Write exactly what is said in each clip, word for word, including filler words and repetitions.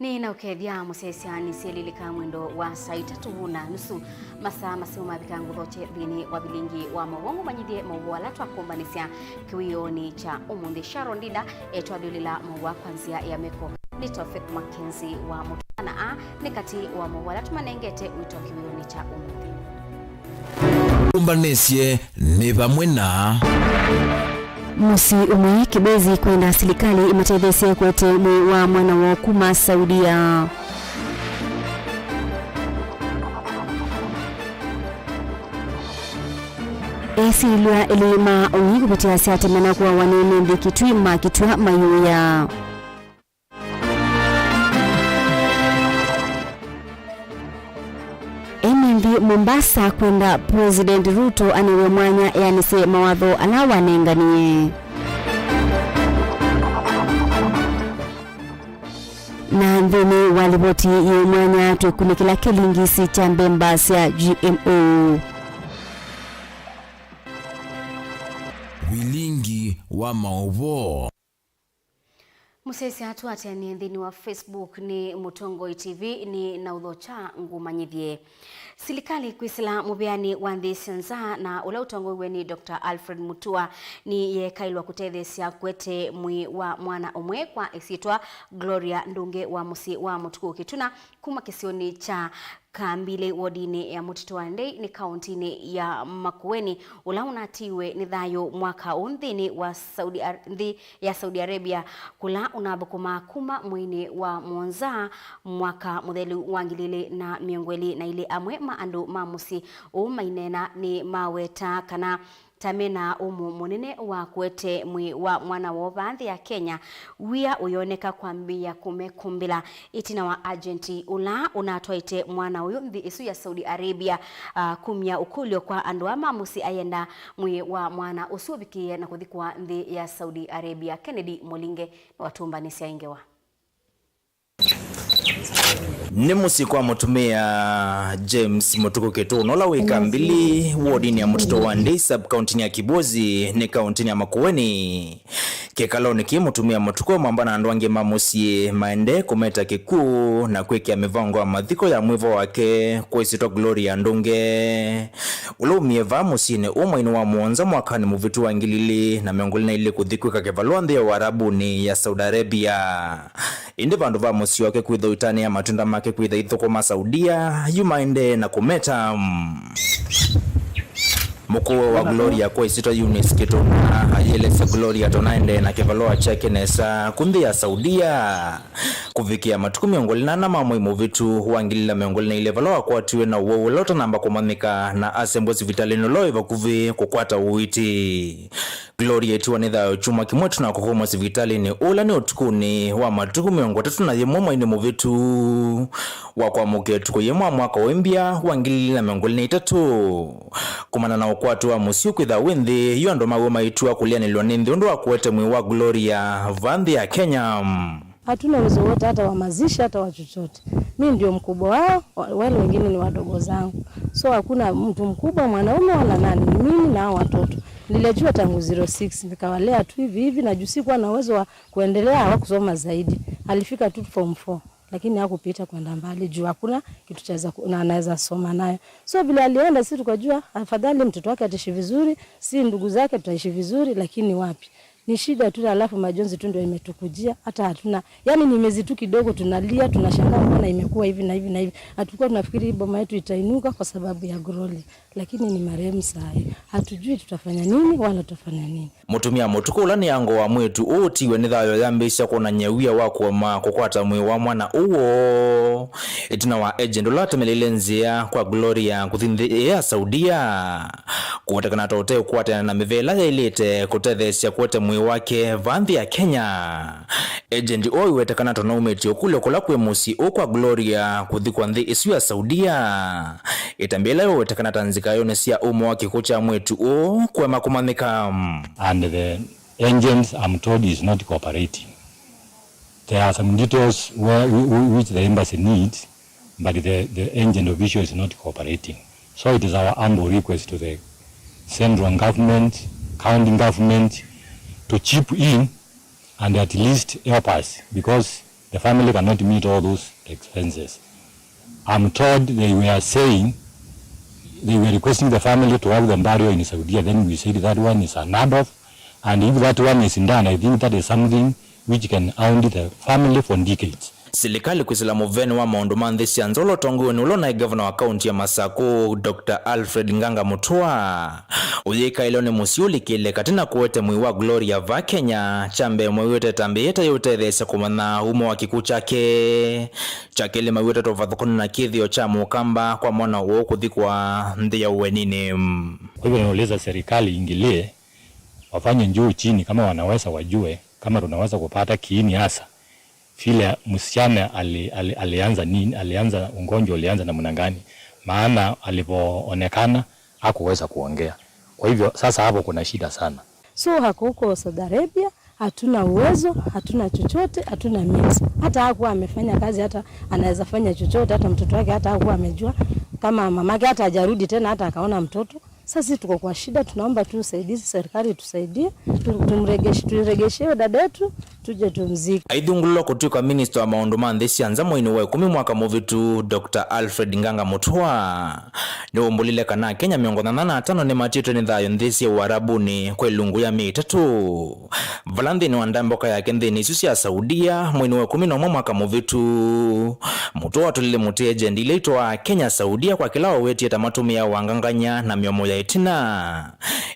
Nĩ na ũkethya mũsyaĩĩsya nĩ syelilika mwendo wa saa itatũ na nusu. Masaa maseo mavika ngũthokye nthĩnĩ wa vilingi wa maũvoo ngũmanyĩthye maũvoo ala twakũmbanĩsya kĩwĩonĩ kya ũmũnthĩ. Sharon Ndinda etwathũlĩla maũvoo kwa nzĩa ya meko. Nĩ Tofik Mackenzie wa Mũtana a nĩ katĩ wa maũvoo ala tũmanengete wĩto kĩwĩonĩ kya ũmũnthĩ. Tũmbanĩsye nĩ vamwe na. Mũsyĩ ũmwe Kibwezi kwenda silikalĩ ĩmatetheesye kũete mwĩĩ wa mwana woo kuma Saudia. Esilĩlw'a elĩ ma ũng'i kũvĩtĩa syate menakuawa nĩ nthĩ kĩtwi makitw'a mayũĩa. Ene nthĩ Mombasa kwenda President Ruto anengwe mwanya eanĩsye mawatho ala wanenganie. Na nthĩnĩ wa livoti yĩ mwanya twĩkunĩkĩla kĩlingisi kya mbemba sya G M O. Vilingi wa maũvoo. Mũsyaĩĩsya tũatĩanĩe nthĩnĩ wa Facebook nĩ Mũtongoi T V nĩ na ũthokya ngũmanyĩthye. Silikalĩ kwĩsĩla mũvĩanĩ wa nthĩ sya nza na ũla ũtongoiw'e nĩ Doctor Alfred Mutua nĩyekaĩlwa kũtetheesya kũete mwĩĩ wa mwana ũmwe kwa ĩsyĩtwa Gloria Ndunge wa mũsyĩ wa Mũtuku Kĩtuna kuma kĩsionĩ kya Kambili wodinĩ ya Mũtitũ wa Ndei nĩ kaũntĩnĩ ya Makueni, ũla ũnatiiwe nĩ thayũ mwaka ũũ nthĩnĩ wa Saudi Ar-, nthĩ ya Saudi Arabia, kũla ũnathũkũmaa kuma mweinĩ wa mũonza mwaka mũthelu wa ngili ilĩ na mĩongo ĩlĩ na ilĩ. Amwe ma andũ ma mũsyĩ ũũ maineena nĩ maweta kana ta mena ũmũ mũnene wa kũete mwĩĩ wa mwana woo vaa nthĩ ya Kenya, wia ũyoneka kwambĩĩa kũmekumbĩla ĩtina wa agent ũla ũnatwaĩte mwana ũyũ nthĩ ĩsu ya Saudi Arabia, ah, kumya ũkũlyo kwa andũ aa ma mũsyĩ ayenda mwĩĩ wa mwana ũsu ũvikĩĩe na kũthikwa nthĩ ya Saudi Arabia. Kennedy Mũlinge nĩwatũmbanĩsya ĩ ngewa. Nĩ mũsyĩ kwa mũtumĩa James Mũtuku Kĩtũnũ, ũla wĩ Kambili, wodinĩ ya Mũtitũ wa Ndei, sub-kauntinĩ ya Kibwezi, nĩ kauntinĩ ya Makueni. Kĩkalonĩ kĩĩ, mũtumĩa Mũtuku amwamba na andũ angĩ ma mũsyĩ maendee kũmeta kĩkw'ũ na kwĩkĩa mĩvango ya mathiko ya mwĩvo wake kwa ĩsyĩtwa Gloria Ndunge, ũla umie vaa mũsyĩnĩ ũũ mweinĩ wa mũonza mwakanĩ mũvĩtu wa ngili ilĩ na mĩongo ĩlĩ na ilĩ kũthi kwĩka kĩvalũa nthĩ ya Ũarabunĩ ya Saudi Arabia. Ĩndĩ vandũ va mũsyĩ wake kwĩthwa ũitanĩa matunda make kwĩtha ithũkũma Saudia, yu maendee na kũmeta. Mũkũũe wa Gloria kwa ĩsyĩtwa Eunice Kĩtũnũ ayĩelesya Gloria tonaendee na kĩvalũa kyake nesa ku nthĩ ya Saudia. Kũvikĩa matukũ mĩongo ĩlĩ na ana ma mwei mũvĩtu wa ngili ilĩ na mĩongo ĩlĩ na ilĩ vala wakwatiwe na ũwau ũla ũtanamba kũmanyĩka na asembwe sivitalĩnĩ ũla wĩ vakuvĩ kũkwata ũiiti. Gloria etiwa nĩ thayũ kyumwa kĩmwe tu na kũkomwa sivitalĩnĩ ũla nĩ ũtukũnĩ wa matukũ mĩongo ĩtatũ na yĩmwe mweinĩ mũvĩtu wa kwamũkĩa ĩtukũ yĩmwe mwaka ũimbya wa ngili ilĩ na mĩongo ĩlĩ na itatũ. Kumana na ũkwati wa mũsyĩ kwĩtha wĩ nthĩ yu, andũ maw'o maitw'a kũlĩanĩlw'a nĩ nthĩ ũndũ wa kũete mwĩĩ wa Gloria vaa nthĩ ya Kenya. Hatuna uwezo wote hata wa mazishi, hata wa chochote. Mi ndio mkubwa wao, wa-, wale wengine ni wadogo zangu. So hakuna mtu mkubwa, mwanaume wala nani, ni mimi na hao watoto. Niliachiwa tangu zero six, nikawalea tu hivi hivi, na juu sikuwa na uwezo wa kuendelea, hawakusoma zaidi. Alifika tu form four, lakini hakupita kwenda mbali, juu hakuna kitu chaweza ku-, na anaweza soma nayo. So vile alienda, si tukajua, afadhali mtoto wake ataishi vizuri, si ndugu zake tutaishi vizuri, lakini wapi? Ni shida tu, alafu majonzi tu ndio imetukujia, hata hatuna, yani ni miezi tu kidogo tunalia, tunashangaa mbona imekuwa hivi na hivi na hivi. Hatukuwa tunafikiri hii boma yetu itainuka kwa sababu ya Gloria, lakini ni marehemu saa hii. Hatujui tutafanya nini wala tutafanya nini. Mũtumĩa Mũtuku ũla nĩ ango wa mwĩĩtu ũũ ũtiwe nĩ thayũ ayambĩĩsya kwonany'a wia wa kũema kũkwata mwĩĩ wa mwana ũũ woo, ĩtina wa agent ũla watemeleile nzĩa kwa Gloria kũthi nthĩ ya Saudia. Kũwetekana ta ũte ũkwatana na mĩvea ĩla yaĩlĩte kũtetheesya kũete mwĩĩ wake vaa nthĩ ya Kenya. Agent ũũ aiwetekana ta ũnaumĩtye ũkũlyo kũla kwĩ mũsyĩ ũũ kwa Gloria kũthikwa nthĩ ĩsu ya Saudia. Ĩtambya ĩla ĩwetekana ta nzika yonĩ sya ũmo wa kĩkw'ũ kya mwĩĩtu ũũ kũema kũmanyĩka. And the agent, I'm told, is not cooperating. There are some details where, whi-, whi-, which the embassy needs, but the, the agent official is not cooperating. So it is our humble request to the central government, county government, to chip in and at least help us, because The family cannot meet all those expenses. I'm told they were saying they were requesting the family to have the burial in Saudia. Then we said that one is unheard of. And if that one is done, I think that is something which can haunt the family for decades. Silikalĩ kwĩsĩla mũveni wa maũndũ ma nthĩ sya nza ũla ũtongoew'e nĩ ũla ũnaĩ ngavana wa kaunti ya Masakũ, Doctor Alfred Nganga Mutua, ũyĩkaĩlwe nĩ mũsyĩ ũlikĩle katĩ na kũete mwĩĩ wa Gloria va Kenya, kya mbee mwaiweta ĩtambya yĩta yĩũtetheesya kũmanya umo wa kĩkw'ũ kyake. Kya kelĩ, maiweta tũvathũkano na kĩthĩo kya mũkamba kwa mwana ũũ kũthikwa nthĩ ya ũeninĩ. Kwa hivyo nauliza serikali iingilie, wafanye juu chini, kama wanaweza wajue kama tunaweza kupata kiini hasa vile msichana ali, ali, alianza nini, alianza ugonjwa ulianza namna gani, maana alipoonekana hakuweza kuongea. Kwa hivyo sasa hapo kuna shida sana. So hako huko Saudi Arabia, hatuna uwezo, hatuna chochote, hatuna means. Hata hakuwa amefanya kazi, hata anaweza fanya chochote, hata mtoto wake hata hakuwa amejua kama mamake hata hajarudi tena, hata akaona mtoto. Sasa sisi tuko kwa shida, tunaomba tu usaidizi, serikali tusaidie, tu- tumregeshe, tuiregeshe huyo dada yetu, tuje tumzike. Aithungululwa kũtw'ĩka minista wa maũndũ ma nthĩ sya nza mweinĩ wa ĩkũmi mwaka mũvĩtu, Doctor Alfred Nganga Mutua nĩwaumbũlile kana Akenya mĩongo nyanya na atano nĩmatiĩtwe nĩ thayũ nthĩ sya Ũarabunĩ kwa ĩlungu ya myei ĩtatũ, vala nthĩnĩ wa ndambũka yake nthĩnĩ isu sya Saudia mweinĩ wa ĩkũmi na ũmwe mwaka mũvĩtu, Mutua watũlile mũtĩ ejendi ila itwaa Kenya Saudia kwa kĩla wawetie ta matũmĩaa wangangany'a na mĩomo ya ĩtina.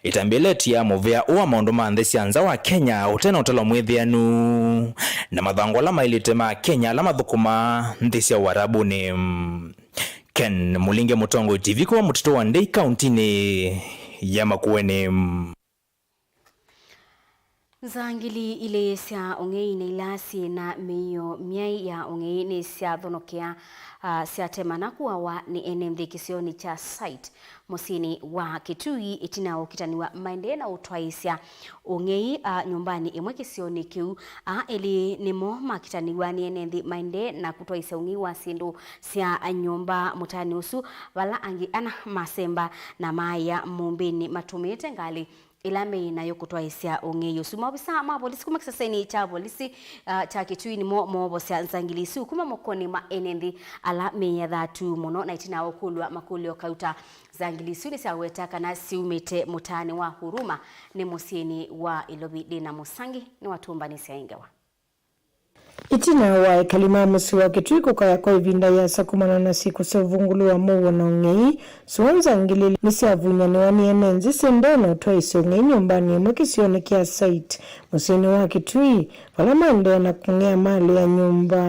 Ĩtambya ĩla ĩtiaa mũvea ũũ wa maũndũ ma nthĩ sya nza wa Kenya ũte na ũtalo mwĩthĩanu na mathangũ ala maĩlĩte ma Kenya ala mathũkũmaa nthĩ sya Ũarabunĩ. Ken Mũlinge, Mũtongoi T V, kuma mũtitũ wa Ndei, kauntinĩ ya Makueni. Nzangili ilĩ sya ũng'ei na ila syĩ na mĩio myaĩ ya ũng'ei nĩsyathonokea, ah, syatemana kũawa nĩ ene nthĩ kĩsionĩ kya Site mũsyĩnĩ wa Kitui ĩtina wa ũkitanĩw'a maendee na ũtwaĩĩsya ũng'ei, ah, nyũmbanĩ ĩmwe kĩsionĩ kĩu. Aa elĩ nĩmo makitanĩw'a nĩ ene nthĩ maendee na kũtwaĩĩsya ũng'ei wa syĩndũ sya nyũmba mũtaanĩ ũsu, vala angĩ ana masemba na maaĩa mũmbĩnĩ matũmĩĩte ngalĩ ĩla meĩ nayo kũtwaĩĩsya ũng'ei ũsu. Maovisaa ma volisi kuma kĩsesenĩ kya volisi, ah, kya Kitui nĩmo moovosya nzangili isu kuma mokonĩ ma ene nthĩ ala meĩ athatu mũno, na ĩtina wa ũkũlw'a makũlyo kauta, nzangili isu nĩsyaweta kana syumĩte mũtaanĩ wa Huruma nĩ mũsyĩnĩ wa Ilovi. Dina Mũsangi nĩwatũmbanĩsya ĩ ngewa. Ĩtina wa ekali ma mũsyĩ wa Kitui kũkaya kwa ĩvinda yĩasa kumana na syĩko sya ũvungũlu wa mũuo na ũng'ei, sua nzangili nĩsyavunyanĩwa nĩ ene nthĩ syendee na ũtwaĩĩsya ũng'ei nyũmbanĩ ĩmwe kĩsionĩ kya Site mũsyĩnĩ wa Kitui, vala maendee na kũng'ea malĩ ya nyũmba.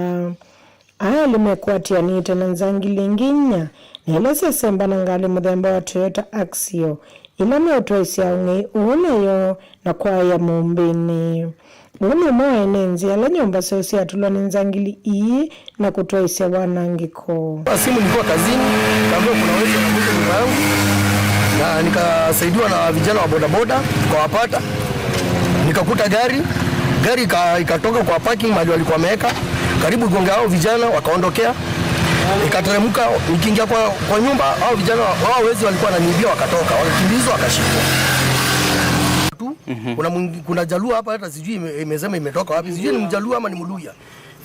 Aa elĩ mekwatĩanĩte na nzangili ingĩ inya, na ila syasemba na ngalĩ mũthemba wa Toyota Axio, ila meũtwaĩĩsya ũng'ei ũũ nayo na kwaĩa mũmbĩnĩ. Ũũ nĩ ũmwe wa ene nthĩ ala nyũmba syoo syatũlwa nĩ nzangili ii na kũtwaĩĩsya wanangĩko. Kwa simu nilikuwa kazini, nikaambiwa kuna wezi wanakuja nyumba yangu, na nikasaidiwa na vijana wa bodaboda, tukawapata. Nikakuta gari, gari ika- ikatoka kwa parking mahali walikuwa wameweka, karibu igonge hao vijana, wakaondokea. Nikateremka, nikiingia kwa, kwa nyumba, hao vijana, hao wezi walikuwa wananiibia, wakatoka, wakakimbizwa, wakashikwa. Tu, kuna mwingi- kuna Jaluo hapa, hata sijui ime- imesema imetoka wapi, sijui ni Mjaluo ama ni Mluya.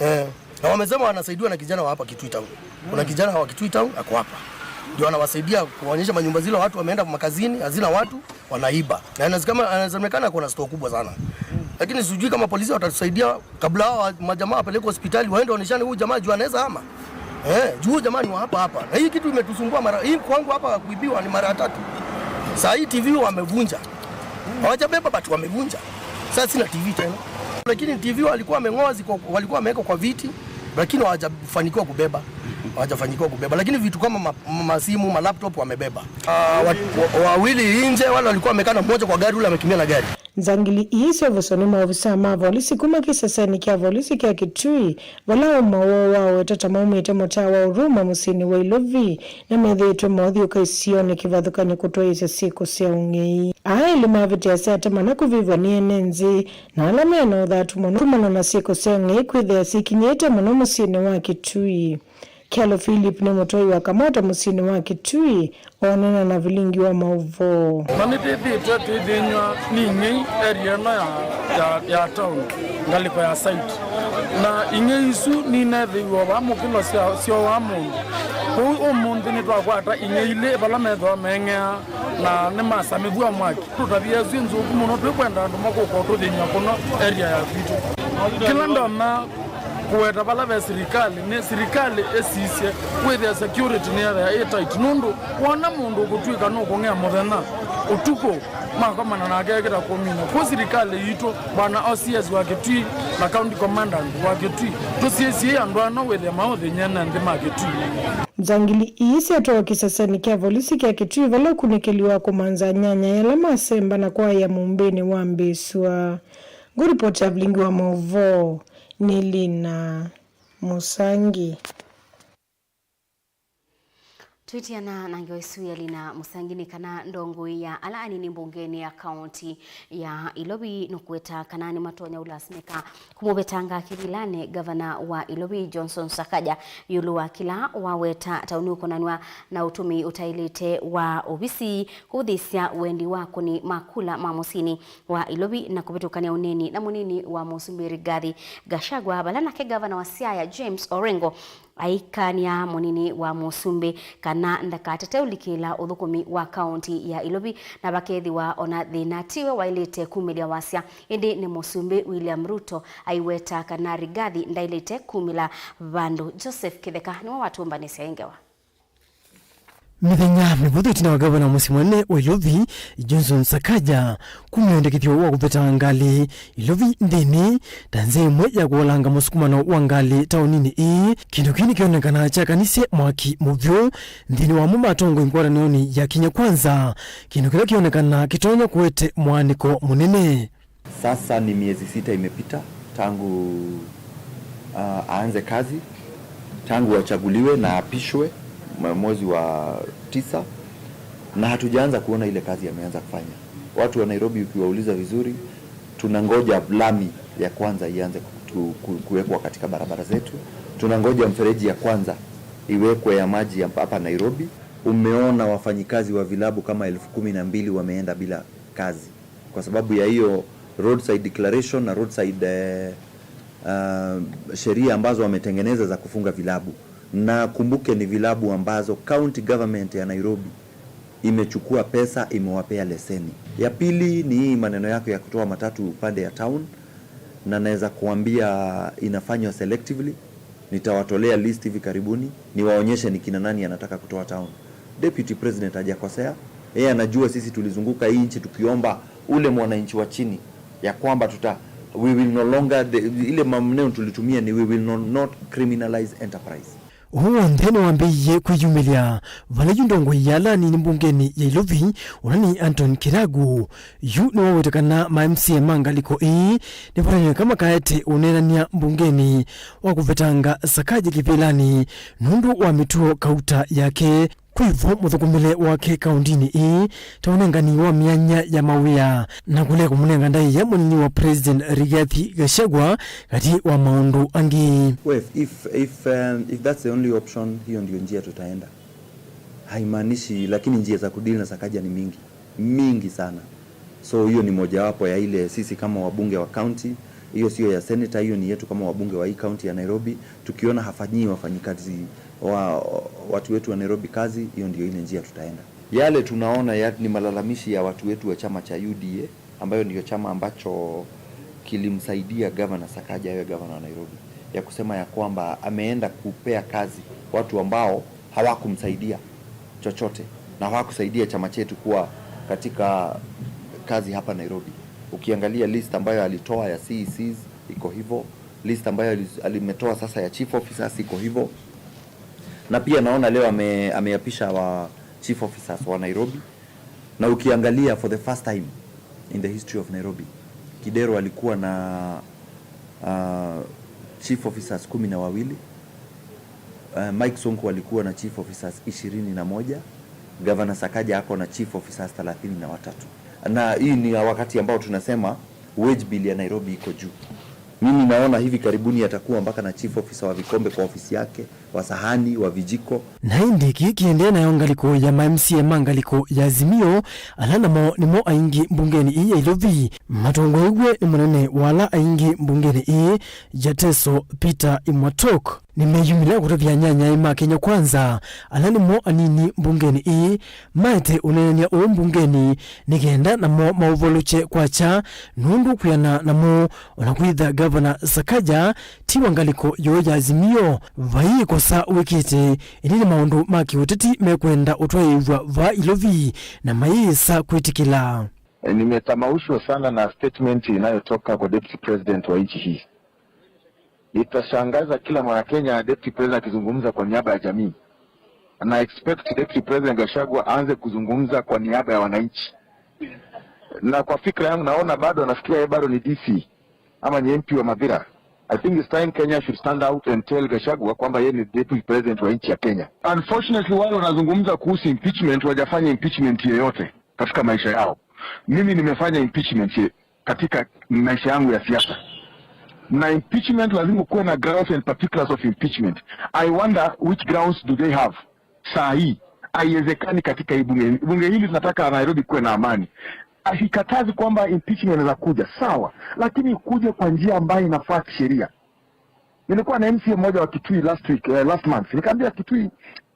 Eh, na wamesema wanasaidiwa na kijana wa hapa Kitui Town. Kuna kijana wa Kitui Town ako hapa. Ndio anawasaidia kuonyesha manyumba zile watu wameenda makazini, hazina watu, wanaiba. Na inawezekana, inasemekana kuna store kubwa sana. Lakini sijui kama polisi watatusaidia kabla hao wa- majamaa wapelekwe hospitali, waende waoneshane huyu jamaa juu anaweza ama. Eh, juu huyu jamaa ni wa hapa hapa. Na hii kitu imetusumbua mara, hii kwangu hapa kuibiwa ni mara ya tatu. Saa hii T V wamevunja. Hawajabeba, but wamevunja. Sasa sina T V tena. Lakini T V walikuwa wameng'oa, ziko, walikuwa wameweka kwa viti, lakini hawajafanikiwa kubeba. Hawajafanikiwa kubeba. Lakini vitu kama ma- ma- masimu, ma laptop wamebeba. Ah, wa- wa- wawili nje, wale walikuwa wamekaa na mmoja kwa gari, ule amekimbia na gari. Nzangili ii syovoswa nĩ maovisaa ma volisi kuma kĩsesenĩ kya volisi kya Kitui, vala ũmwe woo waweta ta maumĩte mũtaa wa Huruma mũsyĩnĩ wa Ilovi, na methĩĩtwe maũthiũka isionĩ kĩvathũkany'o kũtwaĩĩsya syĩko sya ũng'ei. Aa elĩ mavĩtĩasya atemana kũvĩvw'a nĩ ene nthĩ na ala me na ũthatu mũno kumana na syĩko sya ũng'ei kwĩthĩa syĩkinyĩte mũno mũsyĩnĩ wa Kitui. Kyalo Philip nĩ mũtwai wa kamota mũsyĩnĩ wa Kitui, oonana na vilingi wa maũvoo. Na nĩtwĩthĩĩtwe twĩthĩnywa nĩ ing'ei area ĩno ya, ya, ya town, ngalĩko ya Site. Na ing'ei isu ninethĩiwe o vaa mũkĩlo sya-, syoaa mũndũ. Kwoou ũmũnthĩ nĩtwakwata ing'ei ilĩ vala methĩwa meeng'ea na nĩmasamĩthw'a mwaki. Tũtavya ĩsu nzũku mũno, twĩkwenda andũ makũka ũtũthĩny'a kũno area ya kwitũ. Kĩla ndonya kũweta vala ve silikalĩ, nĩ silikalĩ ĩsisye wĩthĩa security nĩyethĩa ĩ tight, nũndũ wona mũndũ ũkũtw'ĩka nũkũng'ea mũthenya, ũtukũ makomana nake ekĩta kũmina. Kwĩ silikalĩ yitũ, bwana O C S wa Kitui na county commandant wa Kitui, tũsyĩsyei andũ ano wĩthĩa maũthĩny'a ene nthĩ ma Kitui. Nzangili ii syatwawa kĩsesenĩ kya volisi kya Kitui vala ũkunĩkĩli wa kũmanza anyanya ala masemba na kwaĩa mũmbĩnĩ wambĩĩsw'a. Ngũripoti ya vilingi wa maũvoo nĩ Lina Mũsangi. Twĩtiana na ngewa ĩsu ya Lina Mũsangi nĩ kana ndongoi ya ala anini mbungenĩ ya kaunti ya Ilovi nũkweta kana nĩmatonya ũlasimĩka kũmũvetanga kĩvilanĩ gavana wa Ilovi Johnson Sakaja ĩũlũ wa kĩla waweta ta ũnũkonanw'a na ũtũmĩi ũtaĩlĩte wa ovisi kũthĩsya wendi wa akũni ma kula ma mũsyĩnĩ wa Ilovi na kũvĩtũkany'a ũneeni na mũnini wa mũsumbĩ Rigathi Gachagua, vala nake gavana wa Siaya James Orengo aikany'a mũnini wa mũsumbĩ kana ndakatete ũlikĩla ũthũkũmi wa kaunti ya Ilovi, na vakethĩwa ona thĩna tiwe waĩlĩte kumĩlya wasya, ĩndĩ nĩ mũsumbĩ William Ruto aiweta kana Rigathi ndaĩlĩte kumĩla vandũ. Joseph Kĩtheka nĩwe watũmbanĩsya ĩ ngewa. Mĩthenya mĩvũthũ ĩtina wa gavana mũsyĩ mũnene wa Ilovi, Johnson Sakaja, kumya wendekethyo wa kũveta ngalĩ Ilovi nthĩnĩ ta nzĩa ĩmwe ya kũolanga mũsukumano wa ngalĩ taoninĩ ĩĩ, kĩndũ kĩu nĩkĩonekana kyakanisye mwaki mũvyũ nthĩnĩ wa amwe ma atongoi ngwatanĩonĩ ya Kenya Kwanza, kĩndũ kĩla kĩonekana kĩtonya kũete mwaanĩko mũnene. Sasa ni miezi sita imepita tangu, ah, aanze kazi, tangu achaguliwe na apishwe mwe-, mwezi wa tisa, na hatujaanza kuona ile kazi ameanza kufanya. Watu wa Nairobi ukiwauliza vizuri, tunangoja lami ya kwanza ianze ku-, ku-, kuwekwa katika barabara zetu. Tunangoja mfereji ya kwanza iwekwe ya maji ya hapa Nairobi. Umeona wafanyikazi wa vilabu kama elfu kumi na mbili wameenda bila kazi kwa sababu ya hiyo roadside declaration na roadside, eh, ah, sheria ambazo wametengeneza za kufunga vilabu. Na kumbuke ni vilabu ambazo county government ya Nairobi imechukua pesa, imewapea leseni. Ya pili ni hii maneno yako ya kutoa matatu upande ya town, na naweza kuambia inafanywa selectively. Nitawatolea list hivi karibuni, niwaonyeshe ni kina nani anataka kutoa town. Deputy President hajakosea, yeye anajua sisi tulizunguka hii nchi tukiomba ule mwananchi wa chini ya kwamba tuta, we will no longer, the, ile maneno tulitumia ni we will no, not criminalize enterprise. Ũu w'onthe nĩwambĩĩie kwĩyumĩlya vala yu ndongoi ya ala anini mbungenĩ ya Ilovi, ũla nĩ Anton Kiragu. Yu nĩwaweta kana ma M C A ma ngalĩko ĩĩ nĩvatanĩw'e ka makaete ũneenany'a mbungenĩ wa kũvetanga Sakaja kĩvĩlanĩ nũndũ wa mĩtuo kauta yake. Kwĩvo mũthũkũmĩle wake kaũndinĩ ĩĩ ta ũnengani wa myanya ya mawĩa na kũlea kũmũnenga ndaĩa mũnini wa President Rigathi Gachagua katĩ wa maũndũ angĩ. Well, if, if, um, if that's the only option, hiyo ndio njia tutaenda. Haimaanishi, lakini njia za kudeal na Sakaja ni mingi, mingi sana. So hiyo ni mojawapo ya ile sisi kama wabunge wa county, hiyo sio ya senator, hiyo ni yetu kama wabunge wa hii county ya Nairobi. Tukiona hafanyii wafanyikazi wa watu wetu wa Nairobi kazi, hiyo ndio ile njia tutaenda. Yale tunaona ya, ni malalamishi ya watu wetu wa chama cha U D A, ambayo ndio chama ambacho kilimsaidia Gavana Sakaja awe gavana wa Nairobi, ya kusema ya kwamba ameenda kupea kazi watu ambao hawakumsaidia chochote na hawakusaidia chama chetu kuwa katika kazi hapa Nairobi. Ukiangalia list ambayo alitoa ya C E Cs, iko hivyo. List ambayo ali-, alimetoa sasa ya chief officers, iko hivyo. Na pia naona leo ame-, ameapisha wa chief officers wa Nairobi. Na ukiangalia, for the first time in the history of Nairobi, Kidero alikuwa na, uh, chief officers kumi na wawili. Uh, Mike Sonko alikuwa na chief officers ishirini na moja. Governor Sakaja ako na chief officers thelathini na watatu. Na hii ni wakati ambao tunasema wage bill ya Nairobi iko juu. Mimi naona hivi karibuni atakuwa mpaka na chief officer wa vikombe kwa ofisi yake, wa sahani, wa vijiko. Na ĩndĩ kĩĩ kĩendee nayo ngalĩko ya ma M C A ma ngalĩko ya Azimio, ala namo nĩmo aingĩ mbungenĩ ĩĩ ya Ilovi, matongoew'e nĩ mũnene wa ala aingĩ mbungenĩ ĩĩ, Jateso Peter Imwatok. Nĩmeyumĩlya kũtavya anyanyae ma Kenya Kwanza, ala nĩmo anini mbungenĩ ĩĩ, maete ũneenany'a ũũ mbungenĩ nĩ kenda namo maũvalũkye kwakya, nũndũ kwĩana namo, o na kwĩtha Ngavana Sakaja ti wa ngalĩko yoo ya Azimio, vai ĩkosa wĩkĩte, ĩndĩ nĩ maũndũ ma kĩũteti mekwenda ũtwaĩĩw'a vaa Ilovi na mayĩsa kwĩtĩkĩla. Nimetamaushwa sana na statement inayotoka kwa Deputy President wa nchi hii. Itashangaza kila Mwanakenya Deputy President akizungumza kwa niaba ya jamii. Na expect Deputy President Gachagua aanze kuzungumza kwa niaba ya wananchi. Na kwa fikra yangu naona bado anafikiria yeye bado ni D C ama ni M P wa Mathira. I think it's time Kenya should stand out and tell Gachagua kwamba yeye ni Deputy President wa nchi ya Kenya. Unfortunately, wale wanazungumza kuhusu impeachment wajafanya impeachment yoyote katika maisha yao. Mimi nimefanya impeachment ye- katika maisha yangu ya siasa. Na impeachment lazima ukuwe na grounds and particulars of impeachment. I wonder which grounds do they have? Saa hii haiwezekani katika hii bunge. Bunge hili tunataka Nairobi kuwe na amani. Haikatazi kwamba impeachment inaweza kuja, sawa, lakini ikuje kwa njia ambayo inafaa kisheria. Nilikuwa na M C A mmoja wa Kitui last week, eh, last month. Nikaambia Kitui,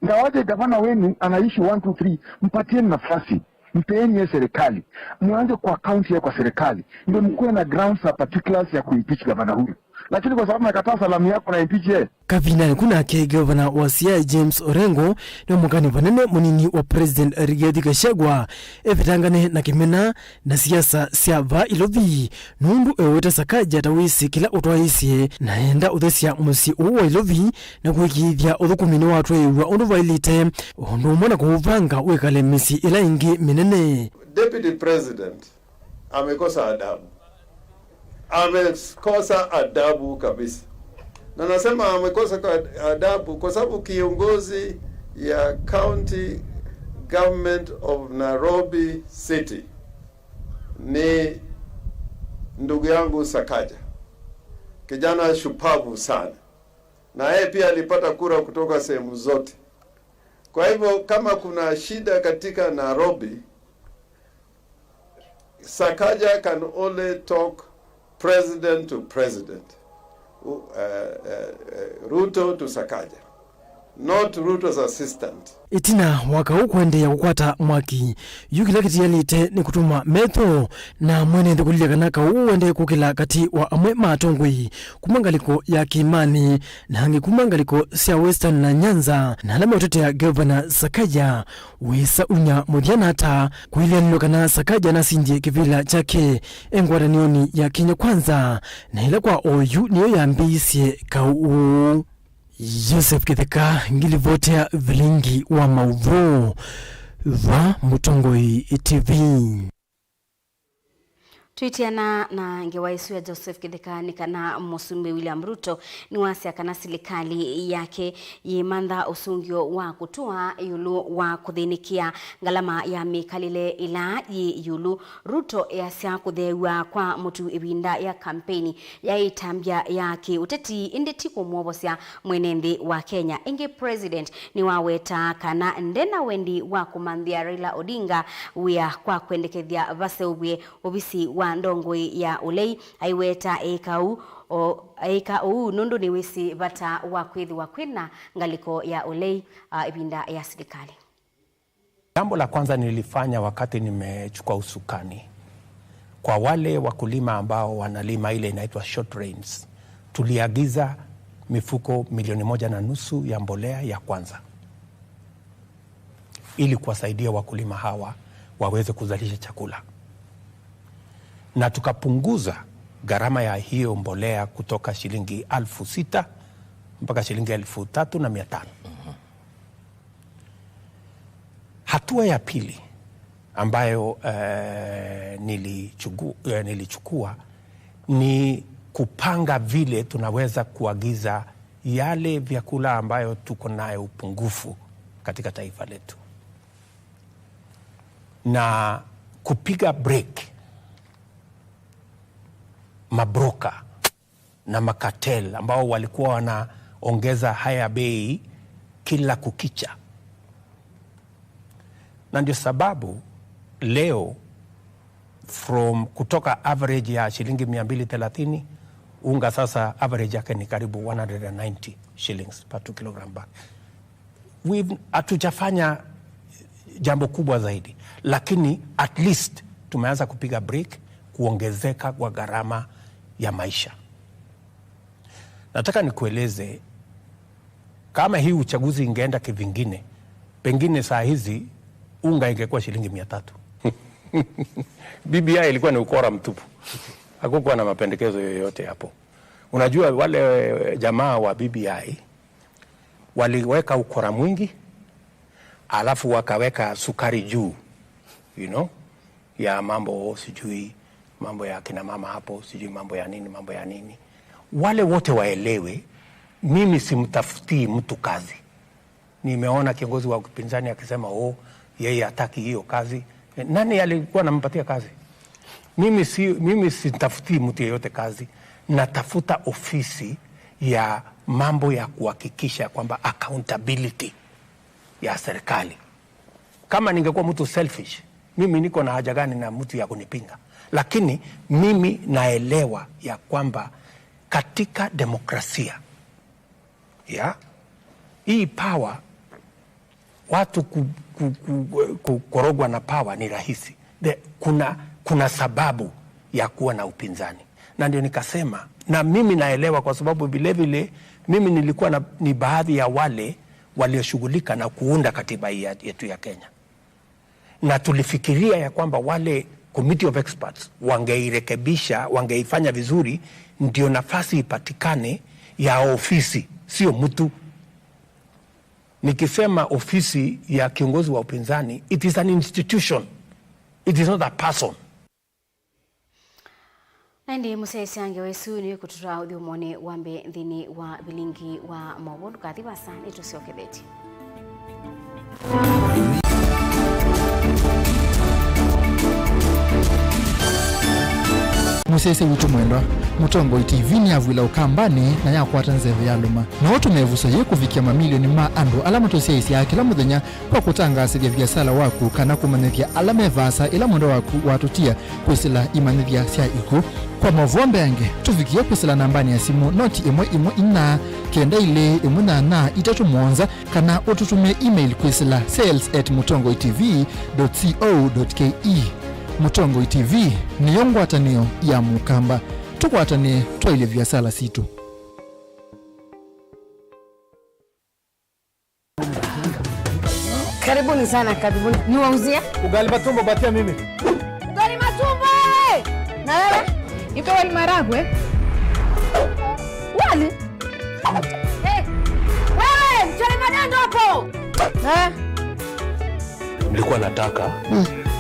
ngawaje gavana wenu anaishi one two three, mpatieni nafasi, mpeeni ye serikali, mwanze kwa account ye kwa serikali, ndio mkuwe na grounds na particulars ya kuimpeach gavana huyu. Lakini kwa sababu nakataa salamu yako na impeach ye. Kavindanĩ ku nake Ngavana wa Siaya James Orengo nĩwamũkany'a vanene mũnini wa President Rigathi Gachagua evetangane na kĩmena na siasa sya vaa Ilovi, nũndũ eweta Sakaja ta wĩsĩ kĩla ũtwaĩĩsye na enda ũthesya mũsyĩ ũũ wa Ilovi na kũĩkĩĩthya ũthũkũmi nĩwatwaĩĩw'a ũndũ vaĩlĩte, ũndũ ũmwe na kũũvanga wĩkale mĩsyĩ ĩla ĩngĩ mĩnene. Deputy President amekosa adabu, amekosa adabu kabisa, na nasema amekosa adabu kwa sababu kiongozi ya County Government of Nairobi City ni ndugu yangu Sakaja, kijana shupavu sana, na yeye pia alipata kura kutoka sehemu zote. Kwa hivyo kama kuna shida katika Nairobi, Sakaja can only talk president to president, uh, uh, uh, Ruto to Sakaja, not Ruto's assistant. Ĩtina wa kaũ kũendeea kũkwata mwaki, yu kĩla kĩtialĩte nĩ kũtũma metho na mwene nthĩ kũlilya kana kaũ ũendee kũkĩla katĩ wa amwe ma atongoi kuma ngalĩko ya kĩĩmanĩ na angĩ kuma ngalĩko sya Western na Nyanza, na ala meũtetea Ngavana Sakaja wĩsa unya mũthya na ata kũileanĩlw'a kana Sakaja nasindie kĩvĩla kyake e ngwatanĩonĩ ya Kenya Kwanza, na ĩla kwa oyu nĩyo yambĩĩisye kaũ ũũ. Joseph Kĩtheka ngilivotea vilingi wa maũvoo va Mũtongoi T V. Twĩtiana na ngewa ĩsu ya Joseph Kĩtheka nĩ kana Mũsumbĩ William Ruto nĩwasya kana silikalĩ yake yĩmantha ũsũngĩo wa kũtũa ĩũlũ wa kũthĩnĩkĩa ngalama ya mĩkalĩle ĩla yĩ ĩũlũ. Ruto easya kũtheew'a kwa mũtu ĩvinda ya kampeini yaĩ ĩtambya ya kĩ-ũteti, ĩndĩ ti kũmwovosya mwene nthĩ wa Kenya. Ĩngĩ President nĩwawetaa kana nde na wendi wa kũmanthĩa Raila Odinga wĩa kwa kwendekethya vaseũvw'e ovisi wa ndongoi ya ũlei. Aiweta eĩka ũu, o, eĩka ũu nũndũ nĩwĩsĩ vata wa kwĩthĩwa kwĩna ngalĩko ya ũlei, a, ĩvinda ya silikalĩ. Jambo la kwanza nilifanya wakati nimechukua usukani, kwa wale wakulima ambao wanalima ile inaitwa short rains, tuliagiza mifuko milioni moja na nusu ya mbolea ya kwanza ili kuwasaidia wakulima hawa waweze kuzalisha chakula, na tukapunguza gharama ya hiyo mbolea kutoka shilingi alfu sita mpaka shilingi elfu tatu na mia tano. Hatua ya pili ambayo, eh, nilichugu-, eh, nilichukua ni kupanga vile tunaweza kuagiza yale vyakula ambayo tuko nayo upungufu katika taifa letu, na kupiga breki mabroka. na makartel ambao walikuwa wanaongeza higher bei kila kukicha. Na ndio sababu leo from kutoka average ya shilingi mia mbili thelathini, unga sasa average yake ni karibu one hundred and ninety shillings per two kilogram bag. We've, hatujafanya jambo kubwa zaidi, lakini at least tumeanza kupiga break kuongezeka kwa gharama ya maisha. Nataka nikueleze, kama hii uchaguzi ingeenda kivingine, pengine saa hizi unga ingekuwa shilingi mia tatu. B B I ilikuwa ni ukora mtupu. Hakukuwa na mapendekezo yoyote hapo. Unajua, wale jamaa wa B B I waliweka ukora mwingi, alafu wakaweka sukari juu, you know, ya mambo, sijui mambo ya kina mama hapo, sijui mambo ya nini, mambo ya nini. Wale wote waelewe, mimi simtafutii mtu kazi. Nimeona kiongozi wa upinzani akisema, "Oh, yeye hataki hiyo kazi." Eh, nani alikuwa anampatia kazi? Mimi si, mimi sitafutii mtu yeyote kazi. Natafuta ofisi ya mambo ya kuhakikisha kwamba accountability ya serikali. Kama ningekuwa mtu selfish, mimi niko na haja gani na mtu ya kunipinga? Lakini mimi naelewa ya kwamba katika demokrasia, ya, hii power, watu ku, ku, ku, ku, kukorogwa na power ni rahisi. The, kuna, kuna sababu ya kuwa na upinzani. Na ndio nikasema, na mimi naelewa kwa sababu vile vile mimi nilikuwa na, ni baadhi ya wale walioshughulika na kuunda katiba hii ya, yetu ya Kenya. Na tulifikiria ya kwamba wale committee of experts wangeirekebisha, wangeifanya vizuri, ndio nafasi ipatikane ya ofisi, sio mtu. Nikisema ofisi ya kiongozi wa upinzani, it is an institution. It is not a person. Na ĩndĩ mũsyaĩĩsya ngewa ĩsu nĩwĩkũtũtwaa ũthyũmũonĩ wa mbee nthĩnĩ wa vilingi wa maũvoo. Ndũkathi vasa, nĩtũsyokethetye. Mũsyaĩĩsya witũ mwendwa, Mũtongoi T V nĩyavw'ĩla Ũkambanĩ na yakwata nzeve yalũma. No ũtũme ĩvuso yĩĩ kũvikĩa mamilioni ma andũ ala matũsyaĩĩsyaa kĩla mũthenya kwa kũtangaasĩthya viasala waku kana kũmanyĩthya ala me vaasa ĩla mwendwa waku watũtia kwĩsĩla imanyĩthya sya ikw'ũ. Kwa maũvoo mbeange, tũvikĩe kwĩsĩla nambanĩ ya simũ noti ĩmwe ĩmwe inya, kenda ilĩ ĩmwe nyanya itatũ mũonza, kana ũtũtũmĩe email kwĩsĩla sales at mũtongoi T V dot co dot K E. Mũtongoi T V nĩyo ngwatanĩo ya Mũkamba. Tũkwatanĩe twaĩlye viasala sitũ. Karibuni sana, karibuni. Niwauzie? Ugali matumbo, patia mimi. Ugali matumbo, eh! Na wewe? Nipe wali maragwe. Wali? Eh, wewe, mchele madando hapo. Eh? Nilikuwa nataka,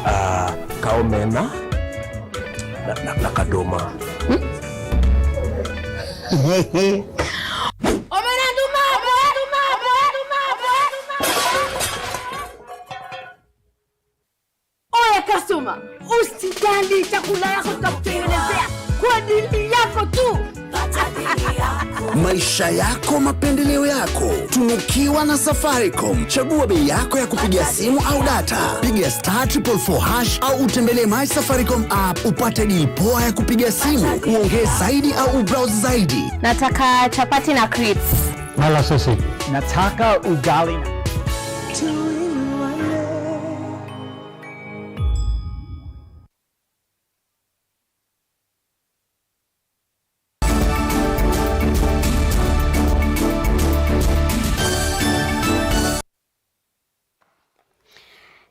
ah, kaomena na, na, na kadoma. Omena nduma, omena nduma, omena nduma, omena nduma. Oya customer, usijali, chakula yako tutakutengenezea kwa dili yako tu. Maisha yako, mapendeleo yako. Tunukiwa na Safaricom. Chagua bei yako ya kupiga simu au data. Piga star triple four hash au utembelee My Safaricom app upate deal poa ya kupiga simu, uongee zaidi au ubrowse zaidi. Nataka chapati na crips. Mala sisi. Nataka ugali na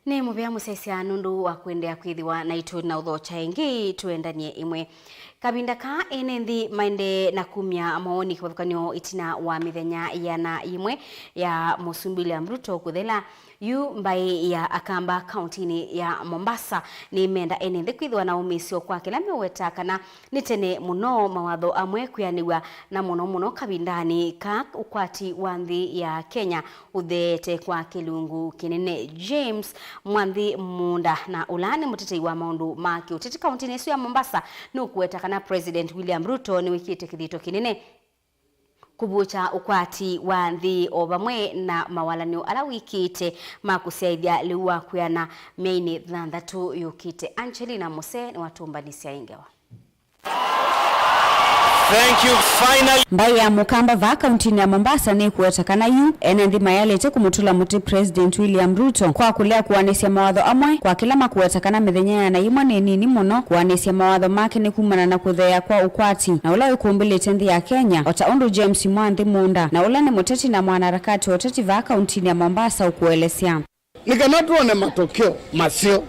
Nĩ mũvea mũsyaĩĩsya nũndũ wa kũendeea kwĩthĩwa naitũ na ũthokya ĩngĩ tũendanie ĩmwe. Kavinda kaa ene nthĩ maendee na kumya mawoni kĩvathũkany'o ĩtina wa mĩthenya ĩana yĩmwe ya Mũsumbĩ William Ruto kũthela yu mbaĩ ya Akamba kauntinĩ ya Mombasa. Nĩmenda ene nthĩ kwĩthĩwa na ũmĩĩsyo kwa kĩla meũweta kana nĩ tene mũno mawatho amwe kwĩanĩw'a, na mũno mũno kavindanĩ ka ũkwati wa nthĩ ya Kenya ũtheete kwa kĩlungu kĩnene. James Mwanthi Munda, na ũla nĩ mũtetei wa maũndũ ma kĩũteti kauntinĩ ĩsu ya Mombasa, nũkũweta kana President William Ruto nĩwĩkĩte kĩthito kĩnene kũvũkya ũkwati wa nthĩ o vamwe na mawalanĩo ala wĩkĩte ma kũsyaĩthya lĩu wa kwĩana myeinĩ thanthatũ yũkĩte. Angelina Muse nĩwatũmbanĩsya ĩ ngewa. Thank you. Finally. Mbaĩ ya Mũkamba vaa kauntinĩ ya Mombasa nĩkũweta kana yu ene nthĩ mayalĩte kũmũtũla mũtĩ President William Ruto kwa kũlea kũanĩsya mawatho amwe kwa kĩla makũweta kana mĩthenya ĩana yĩmwe nĩ nini mũno kũanĩsya mawatho make nĩ kumana na kũtheea kwa ũkwati na ũla wĩkũmbĩlĩte nthĩ ya Kenya, o ta ũndũ James Mwanthi Munda, na ũla nĩ mũteti na mwanaharakati wa ũteti vaa kauntinĩ ya Mombasa ũkũelesya. Nĩ kana twone matokeo maseo